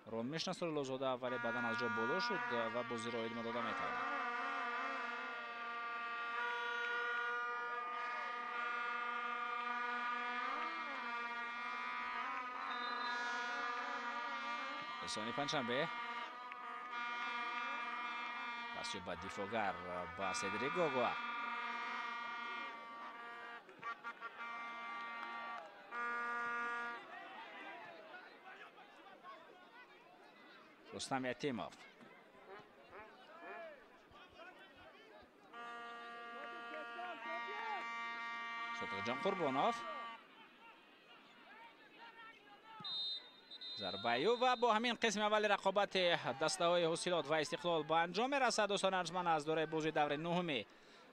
Ромиш Насруллозода, вале баъдан аз ҷо боло шуд ва бозиро идома дода метавонад. Эҳсони Панҷшанбе пасё ба дифоъгар ба Седрик Гогоа. Рустам Ятимов. Содиқҷон Қурбонов. Зарбаи ӯ ва бо ҳамин қисми аввали рақобати дастаҳои Ҳосилот ва Истиқлол ба анҷом мерасад. Дӯстони арҷманд, аз дораи бозии даври нуҳуми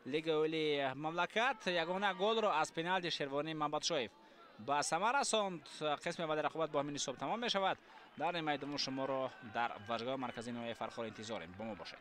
Лигаи Олии мамлакат ягона голро аз пеналти Шервонӣ Мамадшоев ба самар расонд. Қисми аввали рақобат бо ҳамин ҳисоб тамом мешавад. Дар нимаи дуввум шуморо дар варзишгоҳи марказии ноҳияи Фархор интизорем. Бо мо бошед.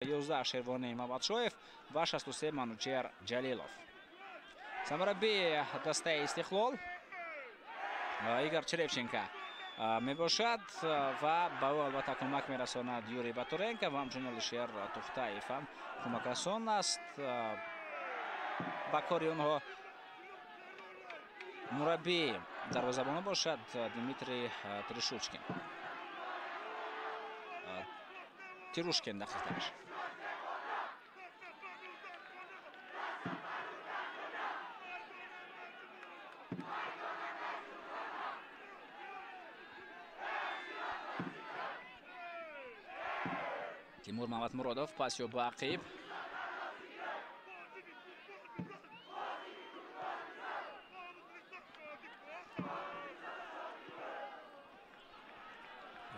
11 Шервони Мамадшоев ва 63 Манучер Ҷалилов. Сармураббии дастаи Истиқлол Игор Черевченко мебошад ва ба ӯ албатта кӯмак мерасонад Юрий Батуренко ва ҳамчунин Алишер Тухтаев ҳам кӯмакрасон аст. Ба кори онҳо мураббии дарвозабонон бошад Дмитрий Тришучкин. Тирушкин дақиқтараш. Тимур Мамадмуродов пас ё ба ақиб.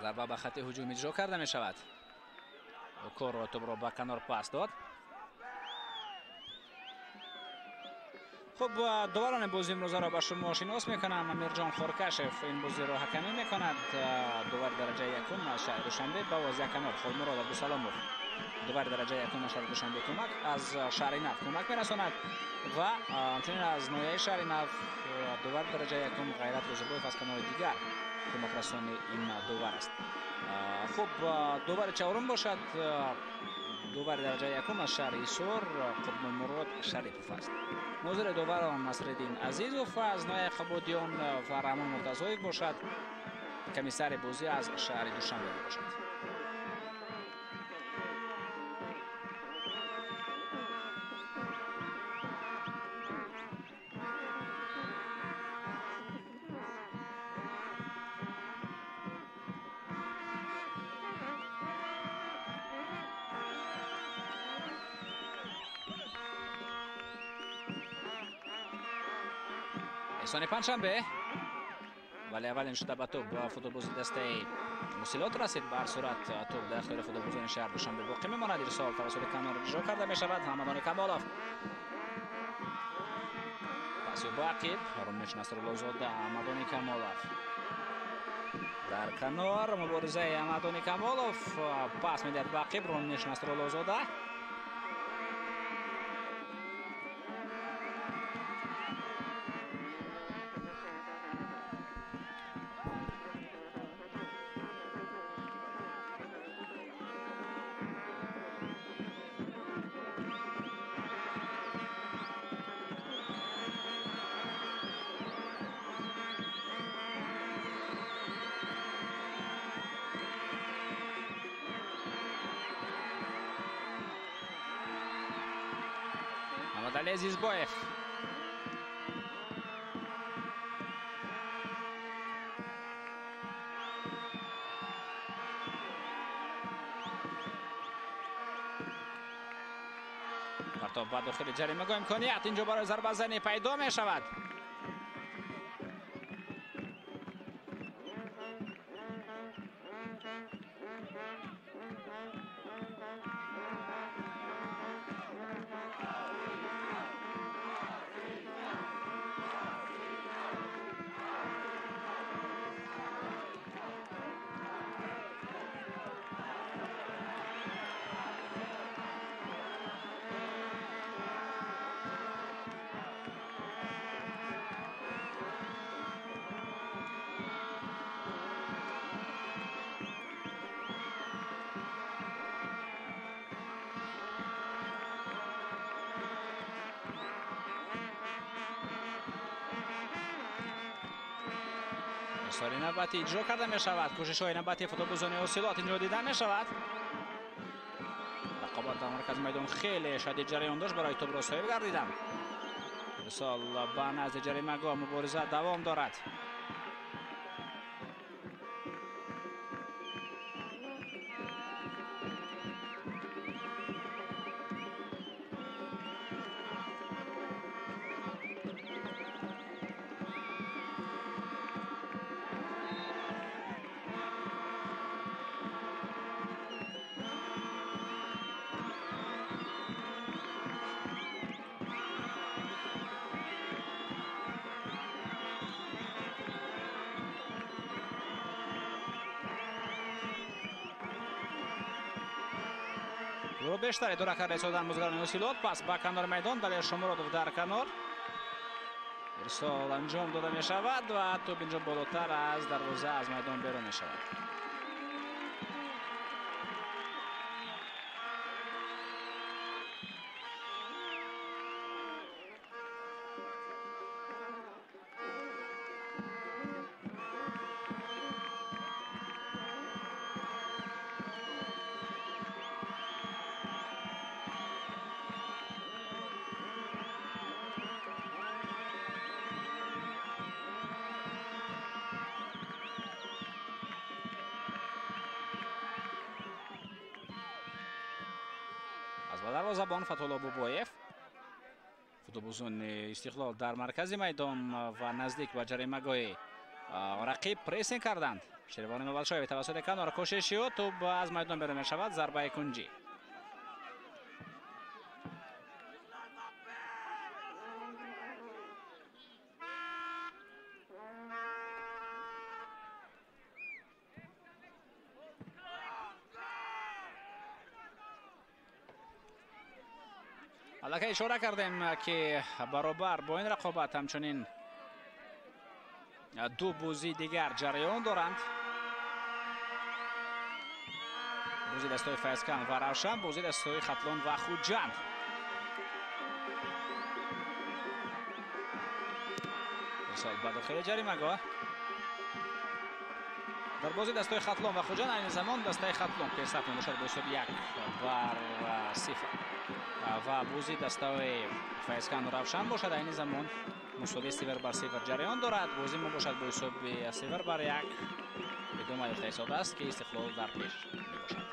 Зарба ба хати ҳуҷум иҷро карда мешавад. Окоро тӯбро ба канор пас дод. Хуб, доварони бозии имрӯзаро ба шумо шинос мекунам. Амирҷон Хоркашев ин бозиро ҳакамӣ мекунад. Довари дараҷаи якум аз шаҳри Душанбе ба возия канор Холмурод Абдусаломов. Довари дараҷаи якум аз шаҳри Душанбе кӯмак аз шаҳри Нав кӯмак мерасонад ва ҳамчунин аз ноҳияи шаҳри Нав довари дараҷаи якум Ғайрат Рӯзибоев аз канори дигар кӯмакрасони ин довар аст. Хуб, довари чаҳорум бошад довари дараҷаи якум аз шаҳри Ҳисор Қурбонмурод Шарипов аст. Нозири доварон Насриддин Азизов аз ноҳияи Қабодиён ва Раҳмон Муртазоев бошад. Комиссари бозӣ аз шаҳри Душанбе мебошад. Эҳсони Панҷшанбе, вале аввалин шуда ба тӯб футболбози дастаи Мусилот расид. Ба ҳар сурат тӯб дар ихтиёри футболбозони шаҳри Душанбе боқӣ мемонад. Ирсол тавассути канор иҷро карда мешавад. Ҳамадони Камолов пас ё ба ақиб. Ромиш Насруллозода, Ҳамадони Камолов дар канор. Муборизаи Ҳамадони Камолов пас медиҳад ба ақиб. Ромиш Насруллозода Мамадали Азизбоев. Партоб ба дохили ҷаримагоҳ, имконият инҷо барои зарбазанӣ пайдо мешавад. Ирсоли навбатӣ иҷро карда мешавад. Кӯшишҳои навбатии футболбозони Ҳосилот инҷо дида мешавад. Рақобат дар маркази майдон хеле шадид ҷараён дошт барои тӯбро соҳиб гардидан. Ирсол ба назди ҷаримагоҳ, мубориза давом дорад. Тӯбро бештар идора карда истодан бозигарони Ҳосилот. Пас ба канори майдон Далер Шомуродов дар канор ирсол анҷом дода мешавад ва тӯб инҷо болотар аз дарвоза аз майдон берун мешавад. Дарвозабон Фатҳулло Бобоев, футболбозони Истиқлол дар маркази майдон ва наздик ба ҷаримагоҳи рақиб прессинг карданд. Шервон Мавалшоев тавассути канор кӯшиш шуд, тӯб аз майдон берун мешавад, зарбаи кунҷӣ. Аллакай ишора кардем, ки баробар бо ин рақобат ҳамчунин ду бозии дигар ҷараён доранд. Бозии дастҳои Файзканд ва Равшан, бозии дастҳои Хатлон ва Хуҷанд. Ирсол ба дохили ҷаримагоҳ. Дар бозии дастҳои Хатлон ва Хуҷанд айни замон дастаи Хатлон пешсаф мебошад бо ҳисоби 1-0 ва бозии дастаҳои Файзканд ва Равшан бошад айни замон мусовии 0-0 ҷараён дорад. Бозии мо бошад бо ҳисоби 0-1 идома ёфта истодааст, ки Истиқлол дар пеш мебошад.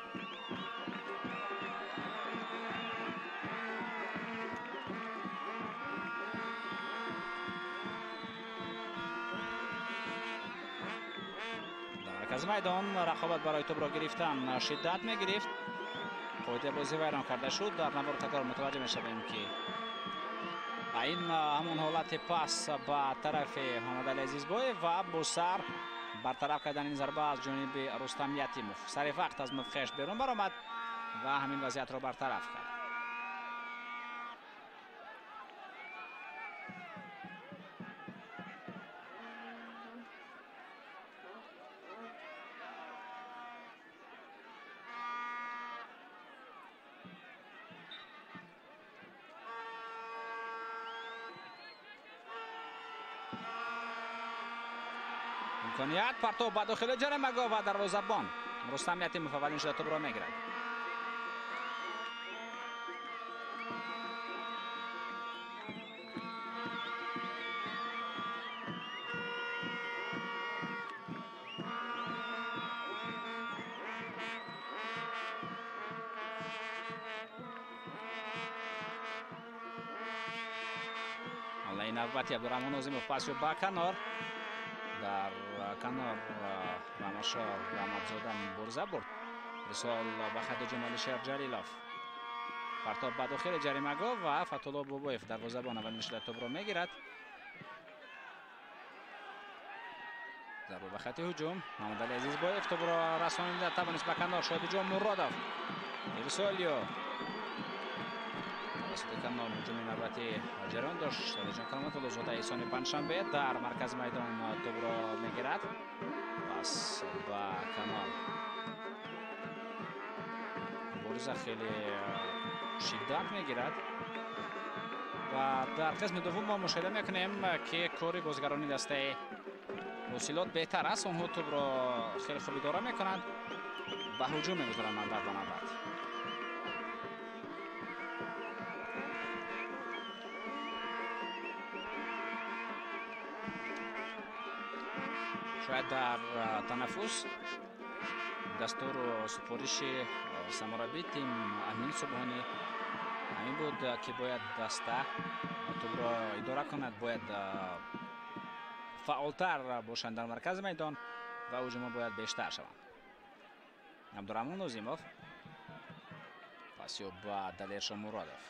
Дар маркази майдон рақобат барои тӯбро гирифтан шиддат мегирифт. Қоидаи бозӣ вайрон карда шуд. Дар навори такрор мутаваҷҷеҳ мешавем, ки ин ҳамон ҳолати пас ба тарафи Муҳаммадалӣ Азизбоев ва бо сар бартараф кардани ин зарба аз ҷониби Рустам Ятимов. Сари вақт аз мавқеаш берун баромад ва ҳамин вазъиятро бартараф кард. Имконият партов ба дохили ҷаримагоҳ ва дарвозабон Рустам Ятимов аввалин шуда тӯбро мегирад. Ҳамлаи навбати Абдурахмон Нозимов пас ёб ба канор. Дар канор Рамашо Раҳматзода мубориза бурд. Ирсол ба хати Ҷумали Шерҷалилов. Партоб ба дохили ҷаримагоҳ ва Фатҳулло Бобоев дарвозабон аввалин шуда тӯбро мегирад. Зарба ба хати ҳуҷум. Муҳаммадалӣ Азизбоев тӯбро расонида тавонист ба канор. Шодиҷон Муродов. Ирсолиё тавассути канор ҳуҷуми навбатӣ ҷараён дошт. Шодиҷон Кароматуллозода Эҳсони Панҷшанбе дар маркази майдон тӯбро мегирад. Пас ба канор мубориза хеле шиддат мегирад ва дар қисми дуввум мо мушоҳида мекунем, ки кори бозигарони дастаи Ҳосилот беҳтар аст. Онҳо тӯбро хеле хуб идора мекунанд, ба ҳуҷум мегузоранд навбат ба навбат. Шояд дар танаффус дастуру супориши сармураббии тим Амин Субҳонӣ ҳамин буд, ки бояд даста тӯбро идора кунад, бояд фаъолтар бошанд дар маркази майдон ва ҳуҷумҳо бояд бештар шаванд. Абдурахмон Нозимов пас ёб ба Далер Шомуродов.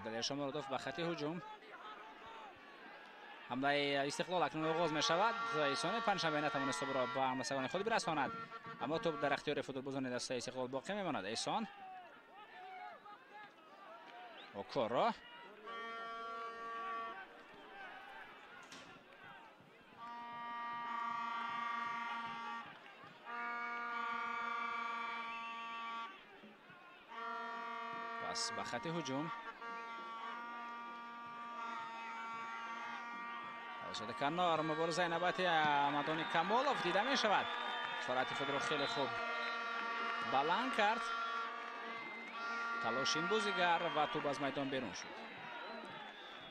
Далер Шомуродов ба хати ҳуҷум. Ҳамлаи Истиқлол акнун оғоз мешавад. Эҳсони Панҷшанбе натавонист тӯбро ба ҳамласагони худ бирасонад, аммо тӯб дар ихтиёри футболбозони дастаи Истиқлол боқӣ мемонад. Эҳсон Окоро. Пас ба хати ҳуҷум. Тавассути канор муборизаи навбати Амадони Камолов дида мешавад. Суръати худро хеле хуб баланд кард. Талош ин бозигар ва тӯб аз майдон берун шуд.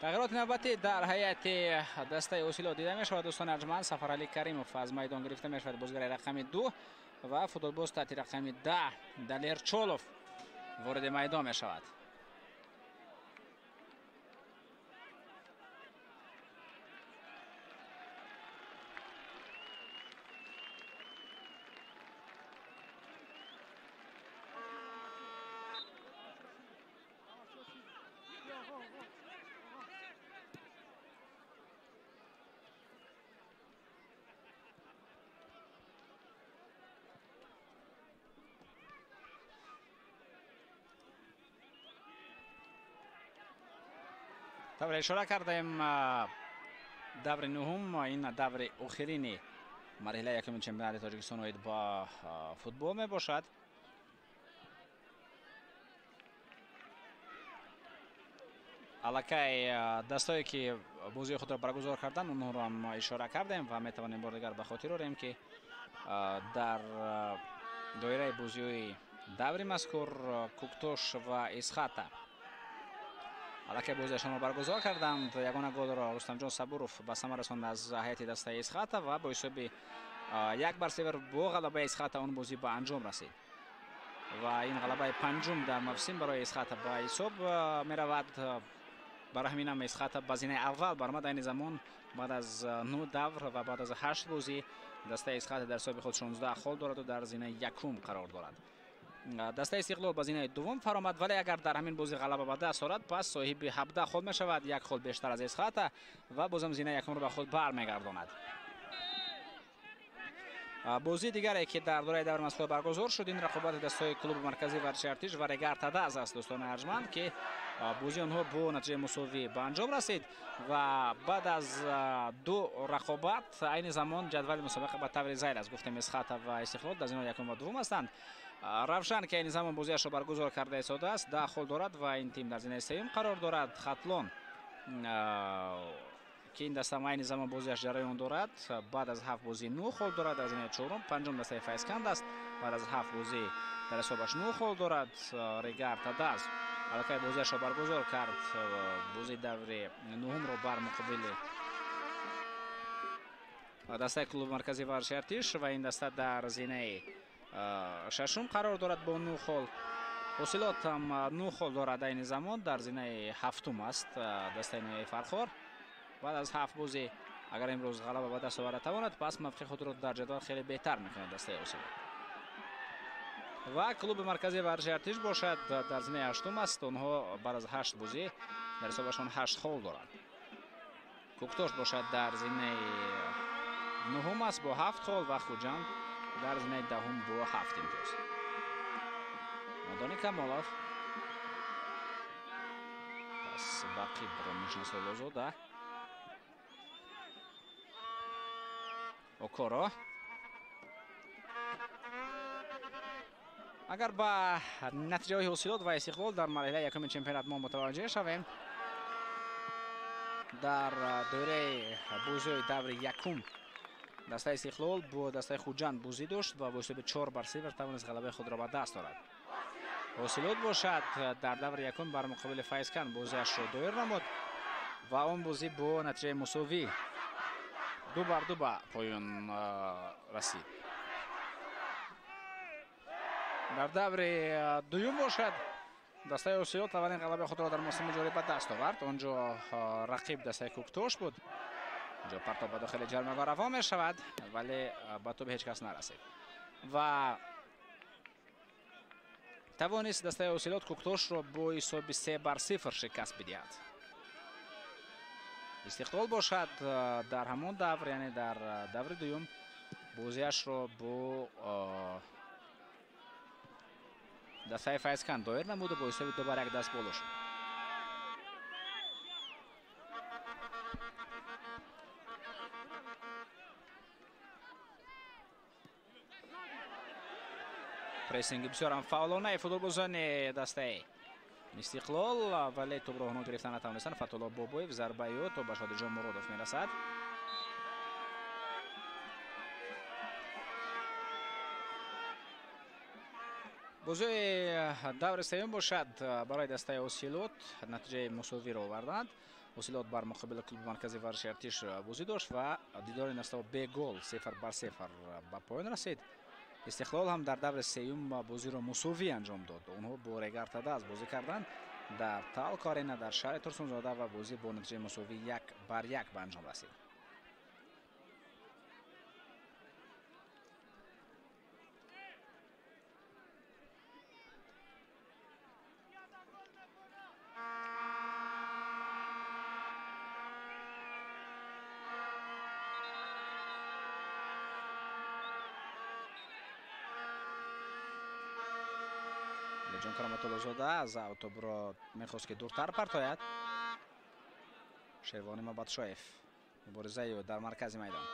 Тағйироти навбатӣ дар ҳайати дастаи Ҳосилот дида мешавад. Дӯстони арҷманд, Сафаралӣ Каримов аз майдон гирифта мешавад, бозигари рақами 2 ва футболбоз таҳти рақами 10 Далер Чолов вориди майдон мешавад. Тавре ишора кардем, даври нуҳум ин даври охирини марҳилаи якуми чемпионати Тоҷикистон оид ба футбол мебошад. Аллакай дастое ки бозии худро баргузор карданд, онҳоро ҳам ишора кардем ва метавонем бори дигар ба хотир орем, ки дар доираи бозиҳои даври мазкур Куктош ва Исхата аллакай бозиашонро баргузор карданд. Ягона голро Рустамҷон Сабуров ба самар расонд аз ҳайати дастаи Исхата ва бо ҳисоби 1-0 бо ғалабаи Исхата он бозӣ ба анҷом расид ва ин ғалабаи панҷум дар мавсим барои Исхата ба ҳисоб меравад. Барои ҳамин ҳам Исхата ба зинаи аввал баромад. Айни замон баъд аз 9 давр ва баъд аз 8 бозӣ дастаи Исхата дар ҳисоби худ 16 хол дорад ва дар зинаи якум қарор дорад. Дастаи Истиқлол ба зинаи дуввум фаромад, вале агар дар ҳамин бозӣ ғалаба ба даст орад, пас соҳиби 17 хол мешавад, як хол бештар аз Исхата ва бозам зинаи якумро ба худ бармегардонад. Бозии дигаре ки дар доираи даври мазкур баргузор шуд, ин рақобати дастаҳои клуби марказии варзиши Артиш ва Регар Тадаз аст, дӯстони арҷманд, ки бозии онҳо бо натиҷаи мусовӣ ба анҷом расид ва баъд аз ду рақобат айни замон ҷадвали мусобиқа ба таври зайр аст. Гуфтем, Исхата ва Истиқлол дар зинаи якум ва дуввум ҳастанд. Равшан, ки айни замон бозиашро баргузор карда истодааст, 10 хол дорад ва ин тим дар зинаи сеюм қарор дорад. Хатлон, ки ин даста айни замон бозиаш ҷараён дорад, баъд аз 7 бозӣ 9 хол дорад, дар зинаи чорум. Панҷум дастаи Файзканд аст, баъд аз 7 бозӣ дар ҳисобаш 9 хол дорад. Регар Тадаз аллакай бозиашро баргузор кард, бозии даври нуҳумро бар муқобили дастаи клуби марказии варзиши Артиш ва ин даста дар зинаи шашум қарор дорад бо 9 хол. Ҳосилот ҳам 9 хол дорад, айни замон дар зинаи ҳафтум аст дастаи ноҳияи Фархор. Баъд аз 7 бозӣ агар имрӯз ғалаба ба даст оварда тавонад, пас мавқеи худро дар ҷадвал хеле беҳтар мекунад дастаи Ҳосилот. Ва клуби марказии варзиши Артиш бошад дар зинаи ҳаштум аст. Онҳо баъд аз 8 бозӣ дар ҳисобашон 8 хол доранд. Куктош бошад дар зинаи нуҳум аст бо 7 хол ва Хуҷанд дар зинаи даҳум бо 7 имтиёз. Мадони Камолов пас ба Қибро Мишнасолозода. Окоро. Агар ба натиҷаҳои Ҳосилот ва Истиқлол дар марҳилаи якуми чемпионат мо мутаваҷҷеҳ шавем, дар доираи бозиҳои даври якум дастаи Истиқлол бо дастаи Хуҷанд бозӣ дошт ва бо ҳисоби 4-0 тавонист ғалабаи худро ба даст орад. Ҳосилот бошад дар даври якум бар муқобили Файзканд бозиашро доир намуд ва он бозӣ бо натиҷаи мусовӣ 2-2 ба поён расид. Дар даври дуюм бошад дастаи Ҳосилот аввалин ғалабаи худро дар мавсими ҷорӣ ба даст овард. Он ҷо рақиб дастаи Куктош буд. Инҷо партоб ба дохили ҷармагоҳ равон мешавад, вале ба тӯб ҳеҷ кас нарасид ва тавонист дастаи Ҳосилот Куктошро бо ҳисоби 3-0 шикаст бидиҳад. Истиқлол бошад дар ҳамон давр, яъне дар даври дуюм, бозиашро бо дастаи Файзканд доир намуду бо ҳисоби 2-1 даст боло шуд. Прессинги бисёр ҳам фаъолонаи футболбозони дастаи Истиқлол, вале тӯбро онҳо гирифта натавонистанд. Фатулло Бобоев зарбаи ӯ то ба Шодиҷон Муродов мерасад. Бозии даври сеюм бошад барои дастаи Осилот натиҷаи мусовиро оварданд. Осилот бар муқобили клуби марказии варзиши Артиш бозӣ дошт ва дидори дастаҳо бе гол 0-0 ба поён расид. Истиқлол ҳам дар даври сеюм бозиро мусовӣ анҷом дод. Онҳо бо Регар Тадаз бозӣ карданд дар Талко Арена дар шаҳри Турсунзода ва бозӣ бо натиҷаи мусовӣ 1-1 ба анҷом расид. Ҷон Кароматуллозода аз тӯбро мехост ки дуртар партояд. Шервони Мабатшоев муборизаи ӯ дар маркази майдон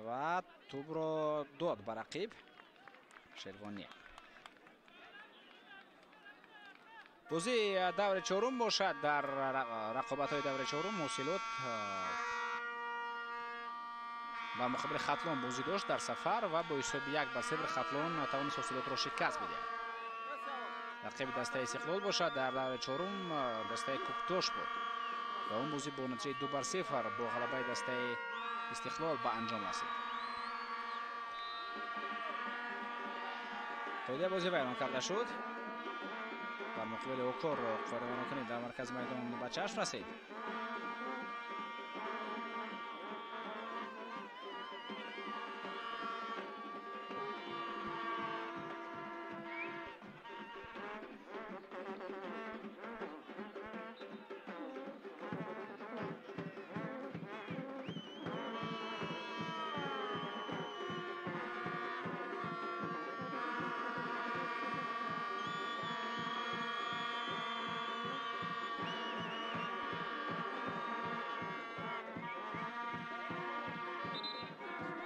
ва тӯбро дод ба рақиб Шервони. Бозии даври чорум бошад. Дар рақобатҳои даври чорум Ҳосилот ба муқобили Хатлон бозӣ дошт дар сафар ва бо ҳисоби 1-0 Хатлон тавонист Ҳосилотро шикаст бидиҳад. Рақиби дастаи Истиқлол бошад дар даври чорум дастаи Куктош буд ва он бозӣ бо натиҷаи 2-0 бо ғалабаи дастаи Истиқлол ба анҷом расид. Қоидаи бозӣ вайрон карда шуд. Бар муқобили Окор қоидавайронкунӣ дар маркази майдон ба чашм расид.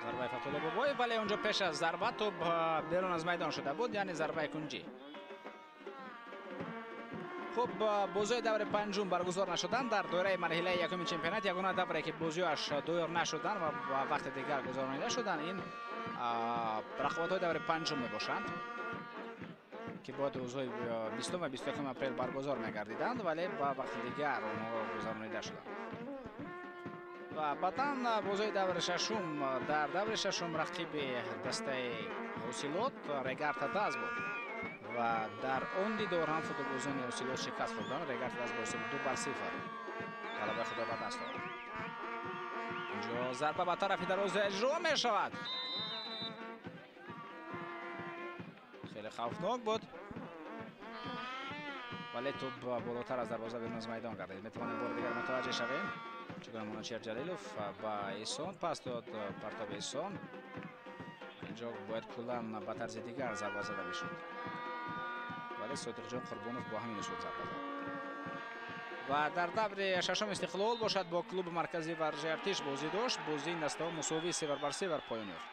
Зарбаи Фатулло Бобоев, вале онҷо пеш аз зарба тӯб берун аз майдон шуда буд, яъне зарбаи кунҷӣ. Хуб, бозиҳои даври панҷум баргузор нашуданд дар доираи марҳилаи якуми чемпионат. Ягона давре ки бозиҳояш доир нашуданд ва ба вақти дигар гузаронида шуданд, ин рақобатҳои даври панҷум мебошанд ки бояд рӯзҳои 20 ва 21 апрел баргузор мегардиданд, вале ба вақти дигар онҳо гузаронида шуданд. Ва баъдан бозиҳои даври шашум. Дар даври шашум рақиби дастаи Ҳосилот Регар Тадаз буд ва дар он дидор ҳам футболбозони Ҳосилот шикаст хӯрданд. Регар Тадаз бо ҳисоби 2-0 ғалабаи худро ба даст овард. Инҷо зарба ба тарафи дарвоза иҷро мешавад. Хеле хавфнок буд, вале тӯб болотар аз дарвоза берун аз майдон гардид. Метавонем бори дигар мутаваҷҷеҳ шавем. Чигуна Муночер Ҷалилов ба Эҳсон пас дод, партоби Эҳсон. Инҷо бояд куллан ба тарзи дигар зарба зада мешуд, вале Содиқҷон Қурбонов бо ҳамин усул зарба зад. Ва дар даври шашум Истиқлол бошад бо клуби марказии варзиши Артиш бозӣ дошт. Бозии ин дастаҳо мусовии 0-0 поён ёфт.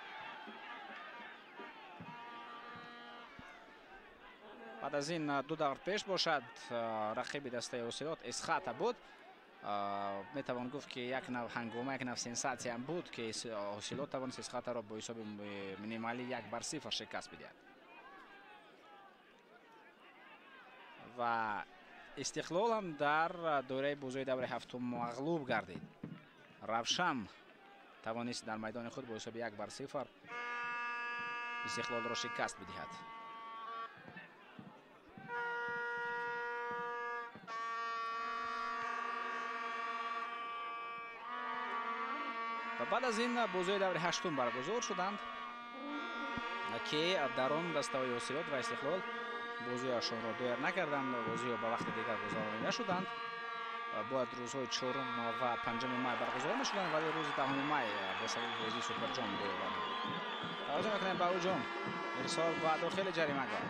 Баъд аз ин ду давр пеш бошад рақиби дастаи Ҳосилот Эсхата буд. Метавон гуфт ки як нав ҳангома, як нав сенсатсия буд ки Ҳосилот тавонист Эсхатаро бо ҳисоби минималӣ 1-0 шикаст бидиҳад. Ва Истиқлол ҳам дар доираи бозиҳои даври ҳафтум мағлуб гардид. Равшан тавонист дар майдони худ бо ҳисоби 1-0 Истиқлолро шикаст бидиҳад. Ва баъд аз ин бозиҳои даври ҳаштум баргузор шуданд ки дар он дастаҳои Ҳосилот ва Истиқлол бозиҳояшонро доир накарданд, бозиҳо ба вақти дигар гузаронида шуданд. Бояд рӯзҳои 4 ва 5 май баргузор мешуданд, вале рӯзи 10 май бо сабаби бозии Суперҷом доир гардид. Таваҷҷӯҳ мекунем ба ҳуҷум. Ирсол ба дохили ҷаримагоҳ.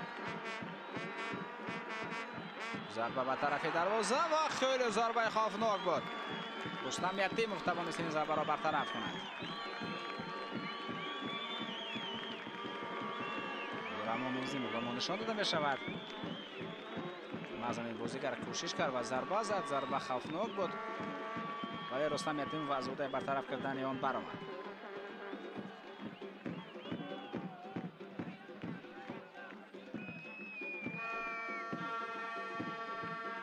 Зарба ба тарафи дарвоза ва хеле зарбаи хавфнок буд. Рустам Ятимов тавонист ин зарбаро бартараф кунад. Нозимов ба мо нишон дода мешавад. Мазамин бозигар кӯшиш кард ва зарба зад. Зарба хавфнок буд, вале Рустам Ятимов аз ӯҳдаи бартараф кардани он баромад.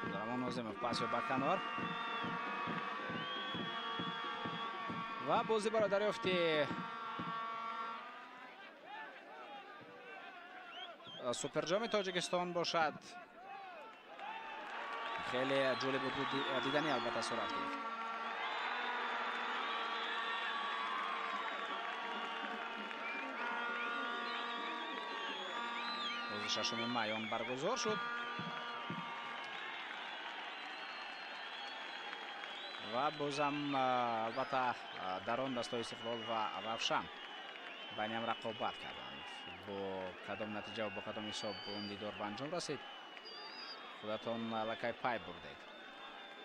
Абдураҳмон Нозимов пас ба канор ва бозӣ барои дарёфти суперҷоми Тоҷикистон бошад. Хеле ҷолиб буд, диданӣ албатта сурат гирифт. Рӯзи 6 май он баргузор шуд ва бозам албатта дар он дастҳои Истиқлол ва Равшан байни ҳам рақобат карданд. Бо кадом натиҷа ва бо кадом ҳисоб он дидор ба анҷом расид, худатон аллакай пай бурдед.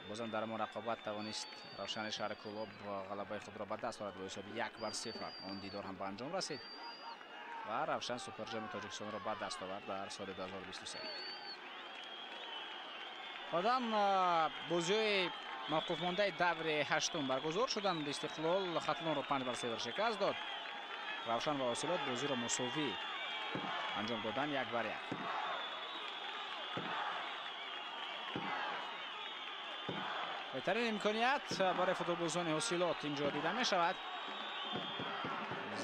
Бозам дар ҳамон рақобат тавонист Равшани шаҳри Кӯлоб ғалабаи худро ба даст орад бо ҳисоби 1-0. Он дидор ҳам ба анҷом расид ва Равшан суперҷоми Тоҷикистонро ба даст овард дар соли 2023. Баъдан бозиҳои мавқуфмондаи даври ҳаштум баргузор шуданд. Истиқлол Хатлонро 5-0 шикаст дод. Равшан ва Ҳосилот бозиро мусовӣ анҷом доданд 1-1. Беҳтарин имконият барои футболбозони Ҳосилот инҷо дида мешавад.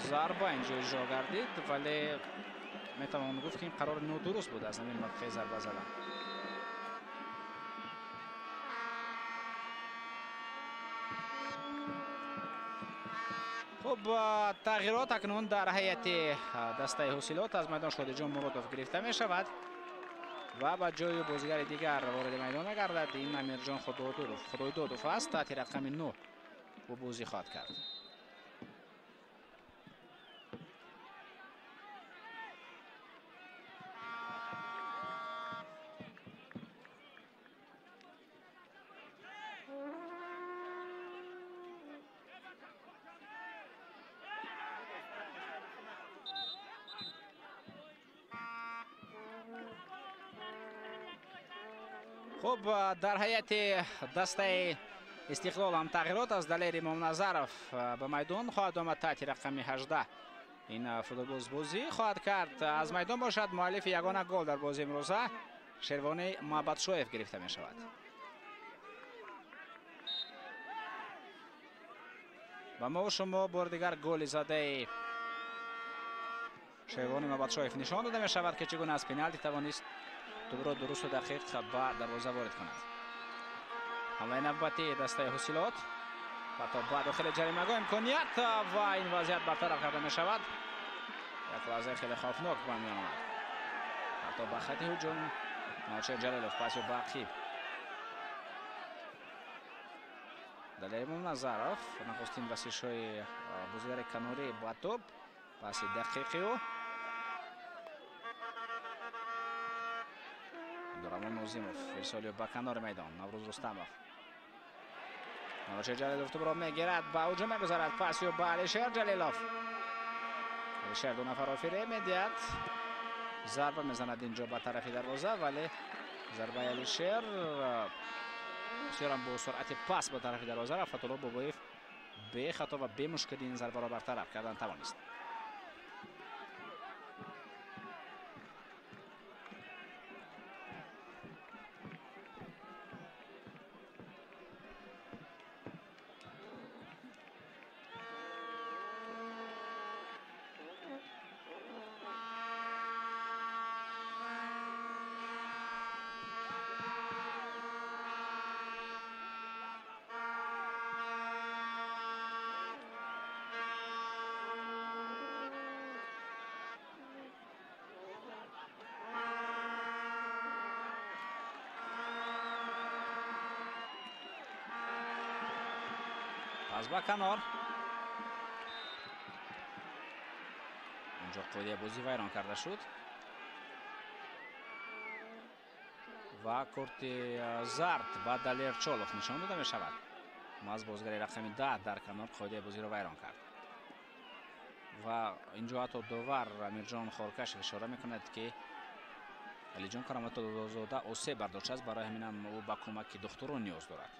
Зарба инҷо иҷро гардид, вале метавон гуфт, ки ин қарор нодуруст буд аз ҳамин мавқеи зарба задан. Хуб, тағйирот акнун дар ҳайати дастаи Ҳосилот аз майдон Шодиҷон Муродов гирифта мешавад ва ба ҷои бозигари дигар вориди майдон мегардад. Ин Амирҷон Худойдодов аст, таҳти рақами 9 ӯ бозӣ хоҳад кард. Хуб, дар ҳайати дастаи Истиқлол ҳам тағйирот аз Далер Имомназаров ба майдон хоҳад омад таҳти рақами 18. Ин футболбоз бозӣ хоҳад кард. Аз майдон бошад муаллифи ягона гол дар бозии имрӯза Шервони Муҳаббатшоев гирифта мешавад. Ба мо шумо бори дигар голи задаи Шервони Муҳаббатшоев нишон дода мешавад, ки чӣ гуна аз пеналти тавонист тӯбро дурусту дақиқ ба дарвоза ворид кунад. Ҳамлаи навбатии дастаи Ҳосилот ва то ба дохили ҷаримагоҳ имконият ва ин вазъият бартараф карда мешавад. Як лаҳзаи хеле хавфнок ба миён омад. Ҳатто ба хати ҳуҷум Навшер Ҷалилов паси ба ақиб. Далер Имомназаров нахустин расишҳои бозигари канорӣ ба тӯб, паси дақиқи ӯ. Абдураҳмон Нозимов ирсоли ба канори майдон. Наврӯз Рустамов. Навшер Ҷалилов тӯбро мегирад, ба ҳуҷум мегузарад, паси ба Алишер Ҷалилов. Алишер ду нафарро фиреб медиҳад. Зарба мезанад инҷо ба тарафи дарвоза, вале зарбаи Алишер бисёрам бо суръати пас ба тарафи дарвоза рафт. Фатулло Бобоев бехато ва бемушкили ин зарбаро бартараф кардан тавонист. Пас ба канор. Онҷо қоидаи бозӣ вайрон карда шуд ва корти зард ба Далер Чолов нишон дода мешавад. Маз бозигари рақами 10 дар канор қоидаи бозиро вайрон кард. Ва инҷо ҳатто довар Амирҷон Хоркаш ишора мекунад, ки Алиҷон Кароматуллозода осеб бардоштааст, барои ҳаминам ӯ ба кӯмаки духтурон ниёз дорад.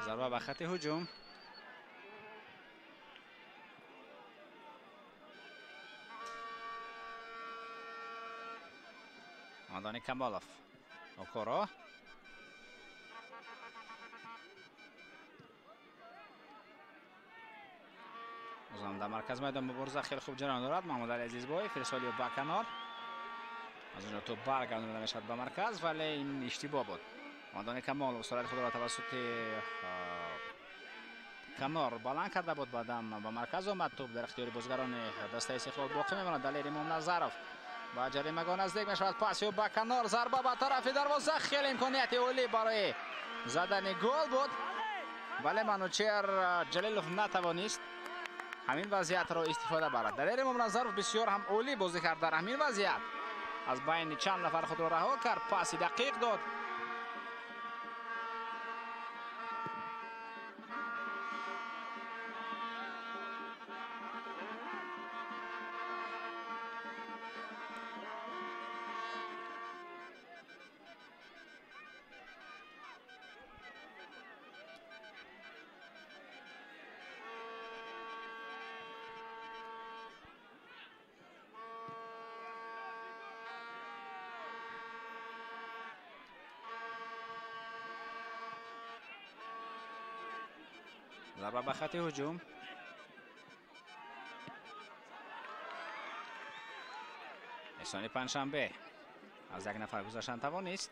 Зарба ба хати ҳуҷум. Мадани Камолов. Окоро. Бозам дар марказ майдон мубориза хеле хуб ҷараён дорад. Маҳмудали Азизбоев фирсоли ба канор. Аз онҷо топ баргардонида мешавад ба марказ, вале ин иштибоҳ буд. Мадани Камолов суръати худро тавассути канор баланд карда буд, баъдан ба марказ омад. Топ дар ихтиёри бозигарони дастаи Истиқлол боқӣ мемонад. Далер Имомназаров ба ҷаримагоҳ наздик мешавад. Пас ё ба канор, зарба ба тарафи дарвоза. Хеле имконияти олӣ барои задани гол буд, вале Манучер Ҷалилов натавонист ҳамин вазъиятро истифода барад. Далер Имомназаров бисёр ҳам олӣ бозӣ кард дар ҳамин вазъият. Аз байни чанд нафар худро раҳо кард, паси дақиқ дод. Зарба ба хати ҳуҷум. Эҳсони Панҷшанбе аз як нафар гузаштан тавонист.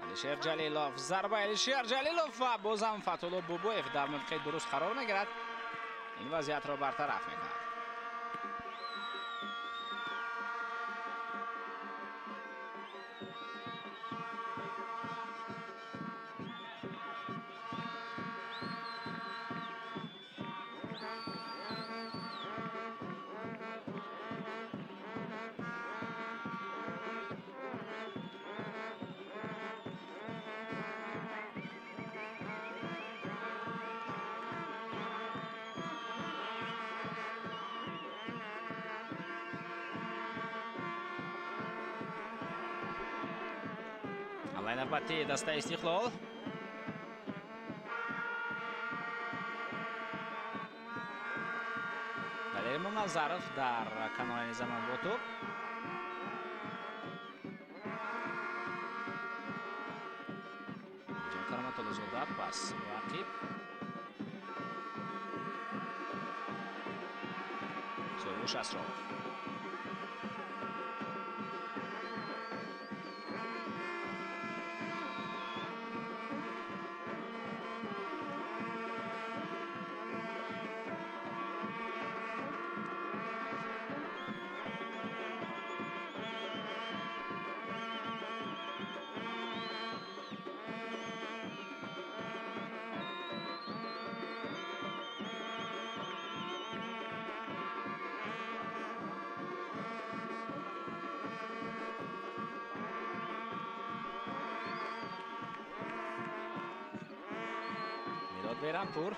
Алишер Ҷалилов, зарба Алишер Ҷалилов ва бозам Фатулло Бубоев дар мавқеи дуруст қарор мегирад. Ин вазъиятро бартараф мекунад. Ҳамлаи навбатии дастаи Истиқлол. Далер Имомназаров дар канори замон бо топ. Ҷон Кароматуллозода пас ба ақиб. Соҳибуш Асроров. Берампур.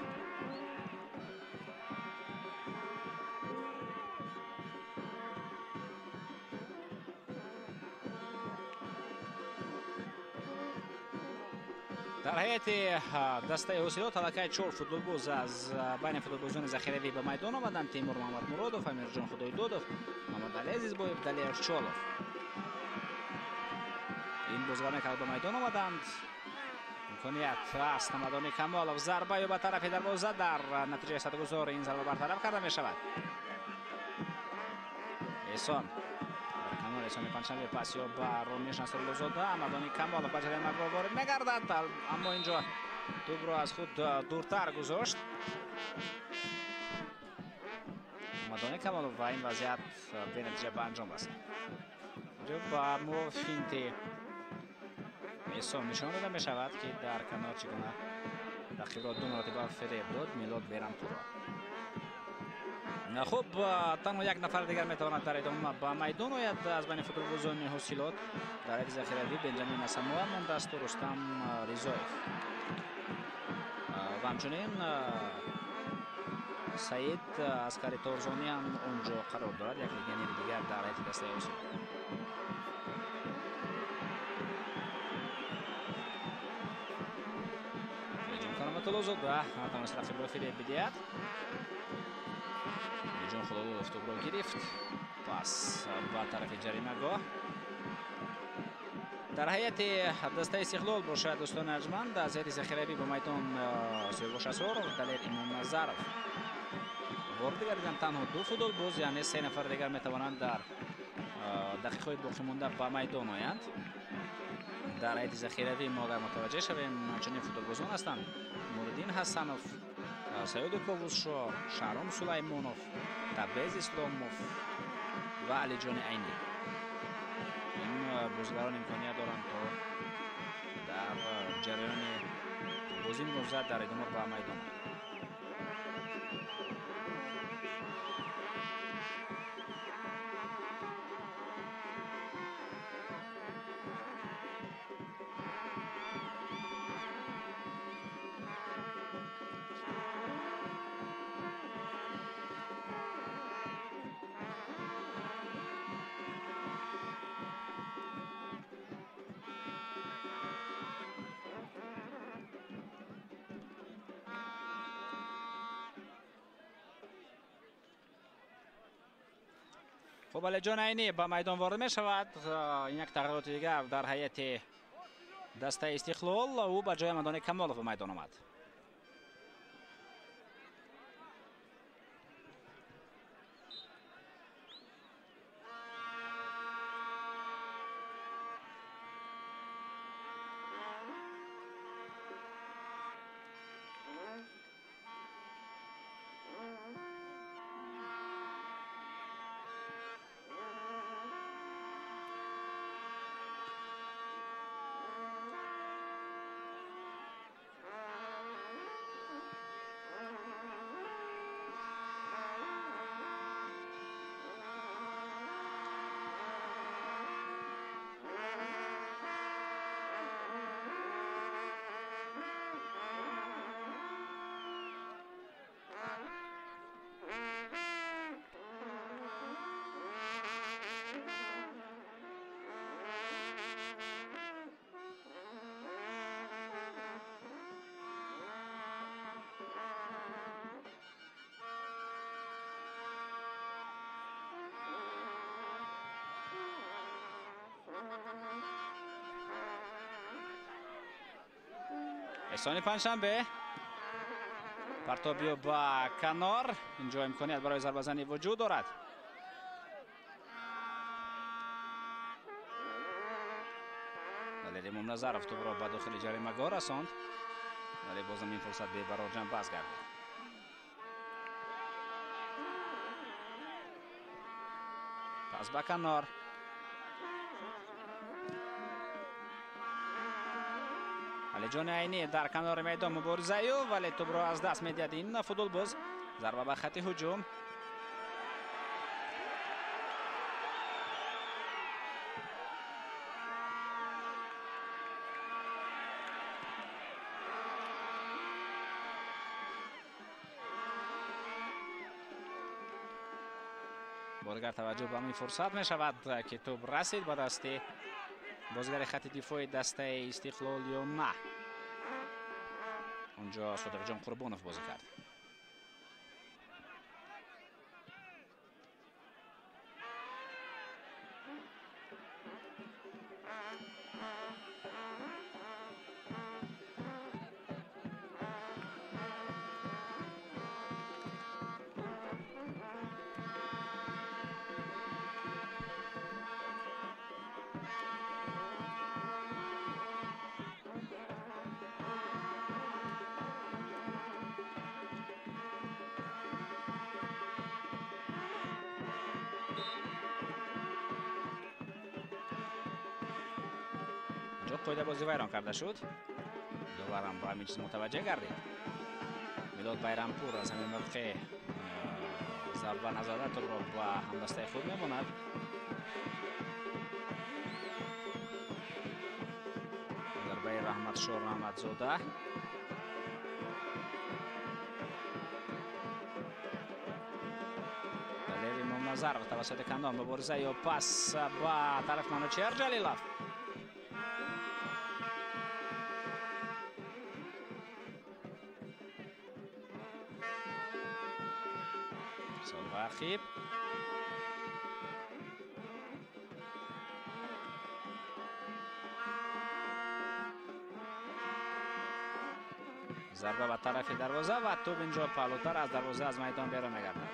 Дар ҳайати дастаи ҳосилот аллакай 4 футболбоз аз байни футболбозони захиравӣ ба майдон омаданд: Тимур Муҳаммадмуродов, Амирҷон Худойдодов, Муҳаммадалӣ Азизбоев, Далер Чолов. Ин бозигароне ки ба майдон омаданд, имконият аст. Ҳамадони Камолов зарба ё ба тарафи дарвоза, дар натиҷаи садгузор ин зарба бартараф карда мешавад. Эҳсон канори Эҳсони Панҷшанбе пас ё ба Ромиш Насруллозода. Ҳамадони Камолов ба ҷаримагоҳ ворид мегардад, аммо инҷо тӯбро аз худ дуртар гузошт Ҳамадони Камолов ва ин вазъият бенатиҷа ба анҷом расид. Инҷо ба мо финти Эҳсон нишон дода мешавад, ки дар канор чӣ гуна рақибро ду маротиба фиреб дод Милод Берампурро. Хуб, танҳо як нафар дигар метавонад дар идома ба майдон ояд аз байни футболбозони ҳосилот. Дар ҳайати захиравӣ Бенҷамин Асамоа мондааст, Рустам Ризоев ва ҳамчунин Саид Аскари Торзонӣ ҳам онҷо қарор дорад, як легионери дигар дар ҳайати дастаи ҳосилот. Ҷон Кароматуллозода натавонист рақибро фиреб бидиҳад. Ҷон Худододов тӯбро гирифт, пас ба тарафи ҷаримагоҳ. Дар ҳайати дастаи Истиқлол бошад, дӯстони арҷманд, аз ҳайати захиравӣ ба майдон Сиёвуш Асроров, Далер Имомназаров ворид гардиданд. Танҳо 2 футболбоз, яъне 3 нафар дигар метавонанд дар дақиқаҳои боқимонда ба майдон оянд. Дар ҳайати захиравӣ мо агар мутаваҷҷеҳ шавем, чунин футболбозон ҳастанд: Муриддин Ҳасанов, Саиду Ковусшо, Шаҳром Сулаймонов, Табрез Исломов ва Алиҷони Айнӣ. Ин бозигарон имконият доранд то дар ҷараёни бозии имрӯза дар идома ба майдон оянд. Хуб, Алиҷон Айнӣ ба майдон ворид мешавад. Ин як тағйироти дигар дар ҳайати дастаи Истиқлол. Ӯ ба ҷои Ҳамадони Камолов ба майдон омад. Эҳсони Панҷшанбе партобиё ба канор. Инҷо имконият барои зарбазанӣ вуҷуд дорад. Далер Имомназаров тӯбро ба дохили ҷаримагоҳ расонд, вале бозам ин фурсат бебарор ҷанбаз гардид. Пас ба канор. Алиҷони Айнӣ дар канори майдон муборизаю, вале тӯбро аз даст медиҳад ин футболбоз. Зарба ба хати ҳуҷум. Бордигар таваҷҷӯҳ ба ҳамин фурсат мешавад, ки тӯб расид ба дасти бозигари хати дифои дастаи Истиқлол ё на. Онҷо Содиқҷон Қурбонов бозӣ кард. Қоида бозӣ вайрон карда шуд. Доварам ба ҳамин чиз мутаваҷҷеҳ гардид. Милод Байрампур аз ҳамин мавқеъ зарба назада тӯбро ба ҳамдастаи худ мемонад. Зарбаи Раҳматшо Раҳматзода. Далери Момназаров тавассути кандон мубориза ё пас ба тараф Манучеҳр Ҷалилов. Рақиб зарба ба тарафи дарвоза ва тӯб инҷо паҳлӯтар аз дарвоза аз майдон берун мегардад.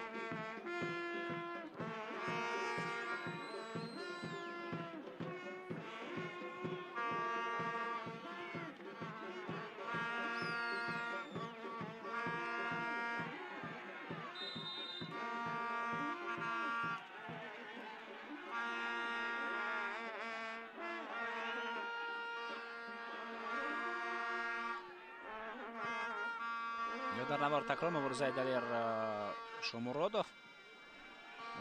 Дар навор такрор муборизаи Далер Шомуродов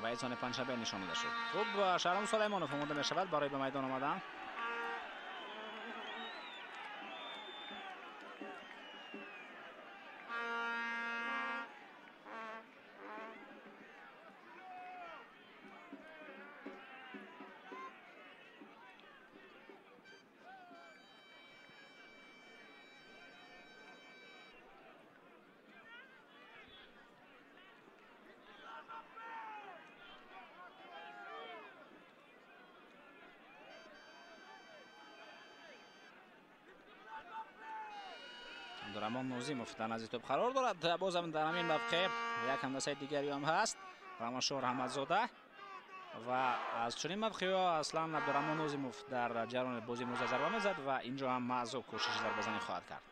ва Эҳсони Панҷшанбе нишон дода шуд. Хуб, Шаҳром Сулаймонов омода мешавад барои ба майдон омадан. Абдураҳмон Нозимов дар назди тӯб қарор дорад. Бозам дар ҳамин мавқеъ як ҳамдастаи дигари ҳам ҳаст, Рамоншоҳ Раҳматзода, ва аз чунин мавқеъҳо аслан Абдураҳмон Нозимов дар ҷараёни бозии имрӯза зарба мезад ва инҷо ҳам маъзуб кӯшиши зарбазанӣ хоҳад кард.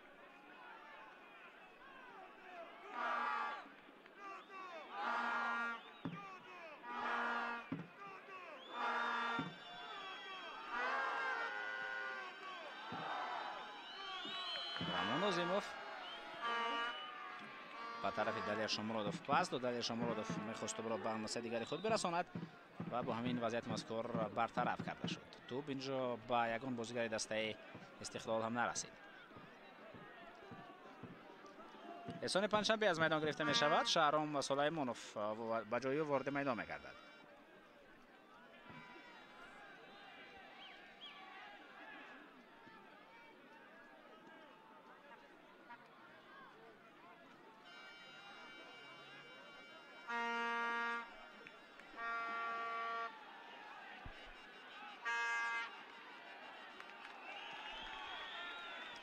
Нозимов ба тарафи Далер Шомуродов пас дод. Далер Шомуродов мехост тӯбро ба ҳамдастаи дигари худ бирасонад ва бо ҳамин вазъияти мазкур бартараф карда шуд. Тӯб инҷо ба ягон бозигари дастаи Истиқлол ҳам нарасид. Эҳсони Панҷшанбе аз майдон гирифта мешавад. Шаҳром Сулаймонов ба ҷои ӯ вориди майдон мегардад.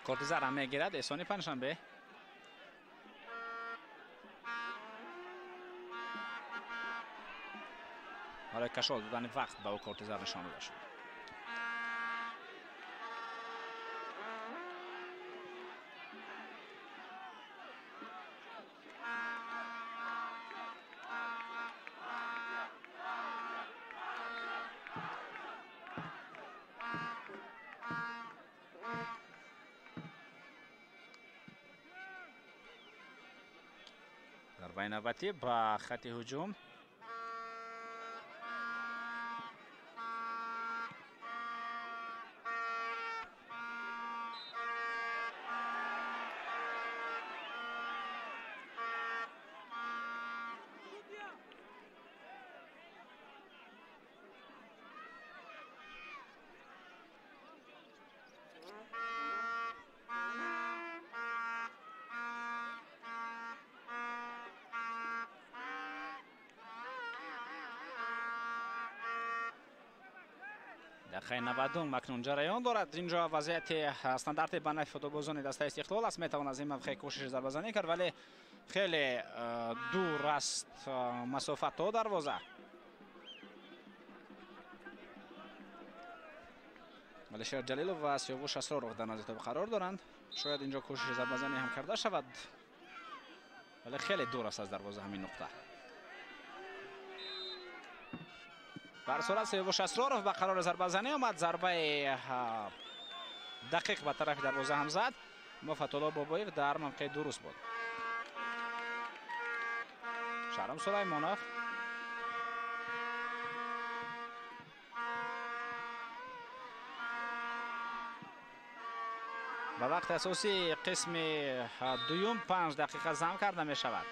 Корти зар ҳам мегирад Эҳсони Панҷшанбе. Барои кашол додани вақт ба ӯ корти зар нишон дода шуд. Зарбаи навбатӣ ба хати ҳуҷум. Дақиқаи 90 акнун ҷараён дорад. Инҷо вазъияти стандарти ба нафъи футболбозони дастаи Истиқлол аст. Метавон аз ин мавқеъ кӯшиши зарбазанӣ кард, вале хеле дур аст масофа то дарвоза. Алишер Ҷалилов ва Сиёвуш Асроров дар назди тӯб қарор доранд. Шояд инҷо кӯшиши зарбазанӣ ҳам карда шавад, вале хеле дур аст аз дарвоза ҳамин нуқта. Бар сурат Сиёвуш Асроров ба қарори зарбазанӣ омад. Зарбаи дақиқ ба тарафи дарвоза ҳам зад. Аммо Фатҳулло Бобоев дар мавқеи дуруст буд. Шаҳром Сулаймонов ба вақти асосии қисми дуюм 5 дақиқа зам карда мешавад.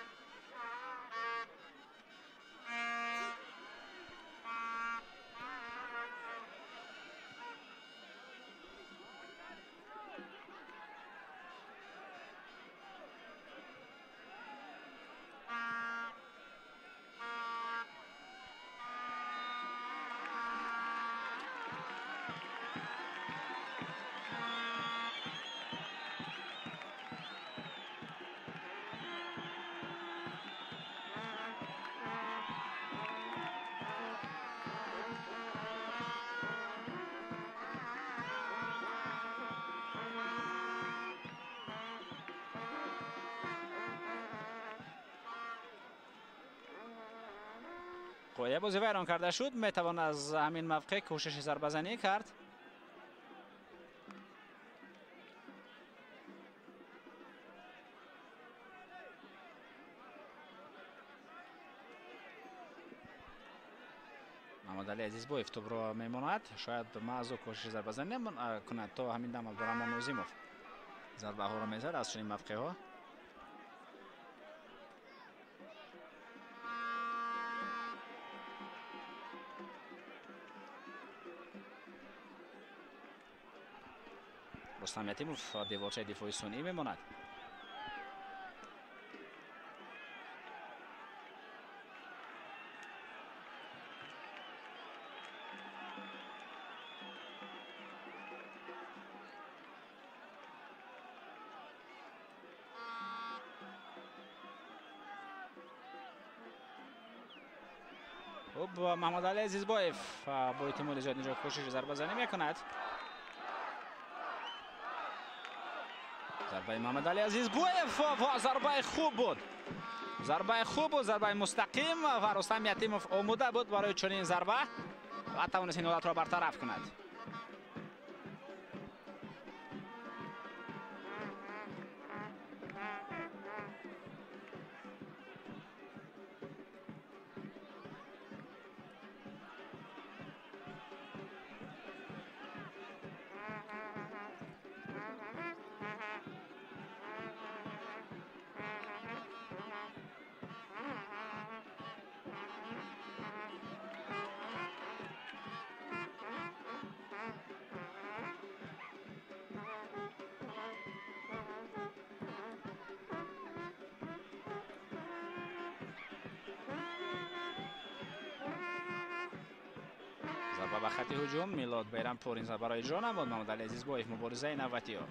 Қоидаи бозӣ вайрон карда шуд. Метавон аз ҳамин мавқеъ кӯшиши зарбазанӣ кард. Мамадалӣ Азизбоев тӯбро мемонад. Шояд маъзу кӯшиши зарбазанӣ кунад. То ҳамин дам Абдураҳмон Нозимов зарбаҳоро мезад аз чунин мавқеъҳо. Рустам Ятимов деворчаи дифои сунъӣ мемонад. Хуб, Маҳмадалӣ Азизбоев бо эҳтимоли зиёд инҷо кӯшиши зарбазанӣ мекунад. Зарбаи Маҳмадалӣ Азизбоев ва зарбаи хуб буд. Зарбаи хуб буд, зарбаи мустақим ва Рустам Ятимов омода буд барои чунин зарба ва тавонист ин ҳолатро бартараф кунад. Зарба ба хати ҳуҷум. Милод Байрампур ин зарбаро иҷро намуд. Маҳмадалӣ Азизбоев муборизаи навбатиё.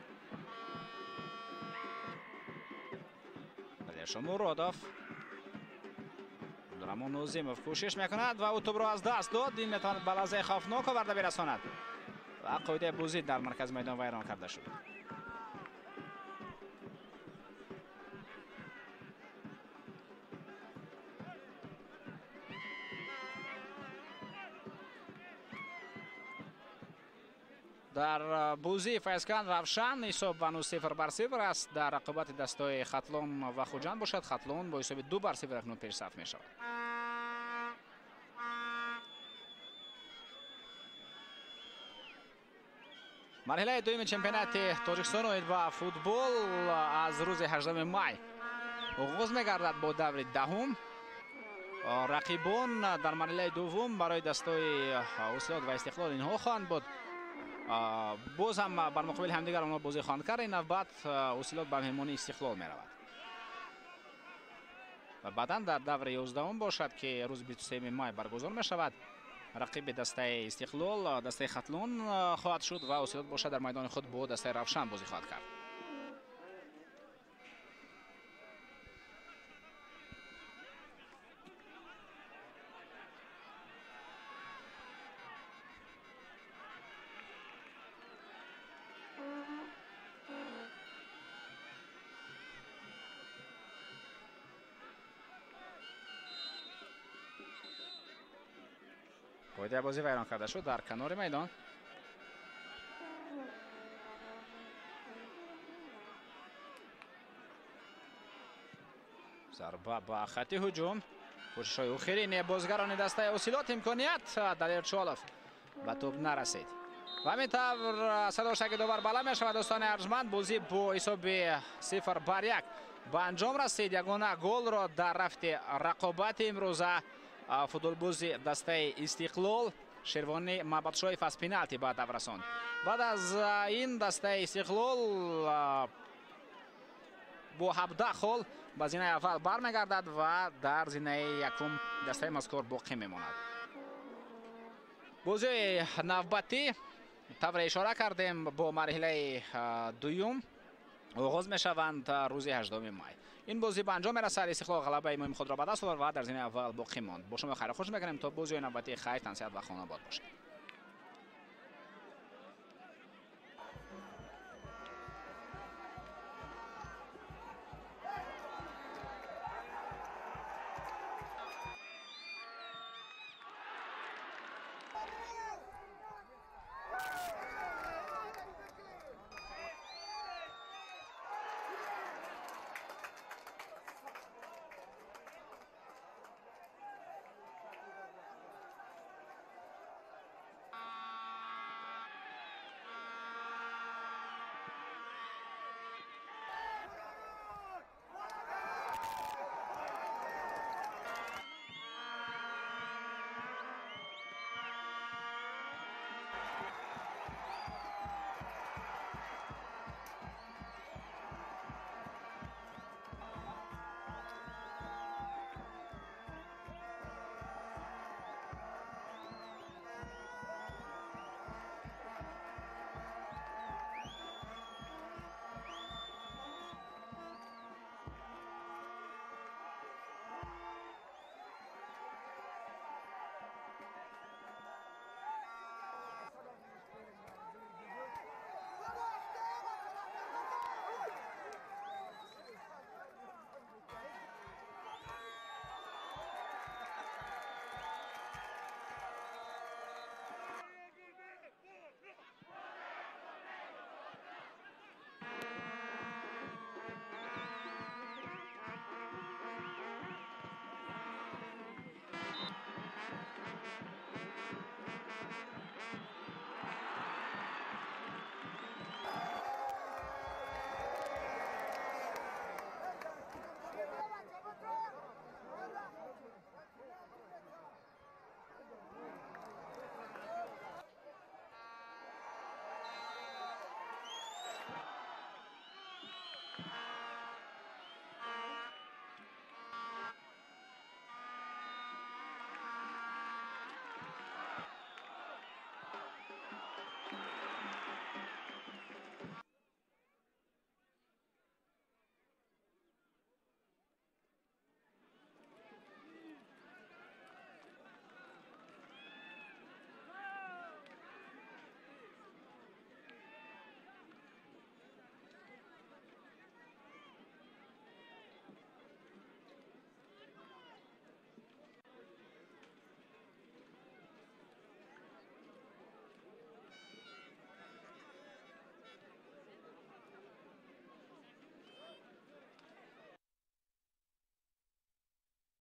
Далершо Муродов. Абдураҳмон Нозимов кӯшиш мекунад ва ӯ тӯбро аз даст дод. Ин метавонад ба лаҳзаи хавфнок оварда бирасонад ва қоидаи бозӣ дар маркази майдон вайрон карда шуд. Дар бозии Файзканд Равшан ҳисоб ба 0-0 аст. Дар рақобати дастҳои Хатлон ва Хуҷанд бошад, Хатлон бо ҳисоби 2-0 акнун пешсаф мешавад. Марҳилаи дуюми чемпионати Тоҷикистон оид ба футбол аз рӯзи 18 май оғоз мегардад бо даври даҳум. Рақибон дар марҳилаи дуввум барои дастҳои Ҳосилот ва Истиқлол инҳо хоҳанд буд. Боз ҳам бар муқобили ҳамдигар онҳо бозӣ хоҳанд кард. Ин навбат Ҳосилот ба меҳмонии Истиқлол меравад ва баъдан дар даври 11 бошад, ки рӯзи 23 май баргузор мешавад, Рақиби дастаи Истиқлол дастаи Хатлон хоҳад шуд ва Ҳосилот бошад дар майдони худ бо дастаи Равшан бозӣ хоҳад кард. Қоидаи бозӣ вайрон карда шуд дар канори майдон. Зарба ба хати ҳуҷум. Кӯшишҳои охирини бозигарони дастаи Ҳосилот, имконият Далер Чолов ба тӯб нарасид. Ва ҳамин тавр садоштаки довар баланд мешавад. Дӯстони арҷманд, бозӣ бо ҳисоби 0-1 ба анҷом расид. Ягона голро дар рафти рақобати имрӯза футболбози дастаи Истиқлол Шервони Маҳбатшоев аз пеналти ба даф расонд. Баъд аз ин дастаи Истиқлол бо 17 хол ба зинаи аввал бармегардад ва дар зинаи якум дастаи мазкур боқӣ мемонад. Бозии навбатӣ тавре ишора кардем бо марҳилаи дуюм оғоз мешаванд рӯзи 8 май. Ин бозӣ ба анҷом мерасад. Истиқлол ғалабаи муҳими худро ба даст овард ва дар зинаи аввал боқӣ монд. Бо шумо хайру хуш мекунем то бозиҳои навбатӣ. Хайр, тансиҳат ва хонобод бошед.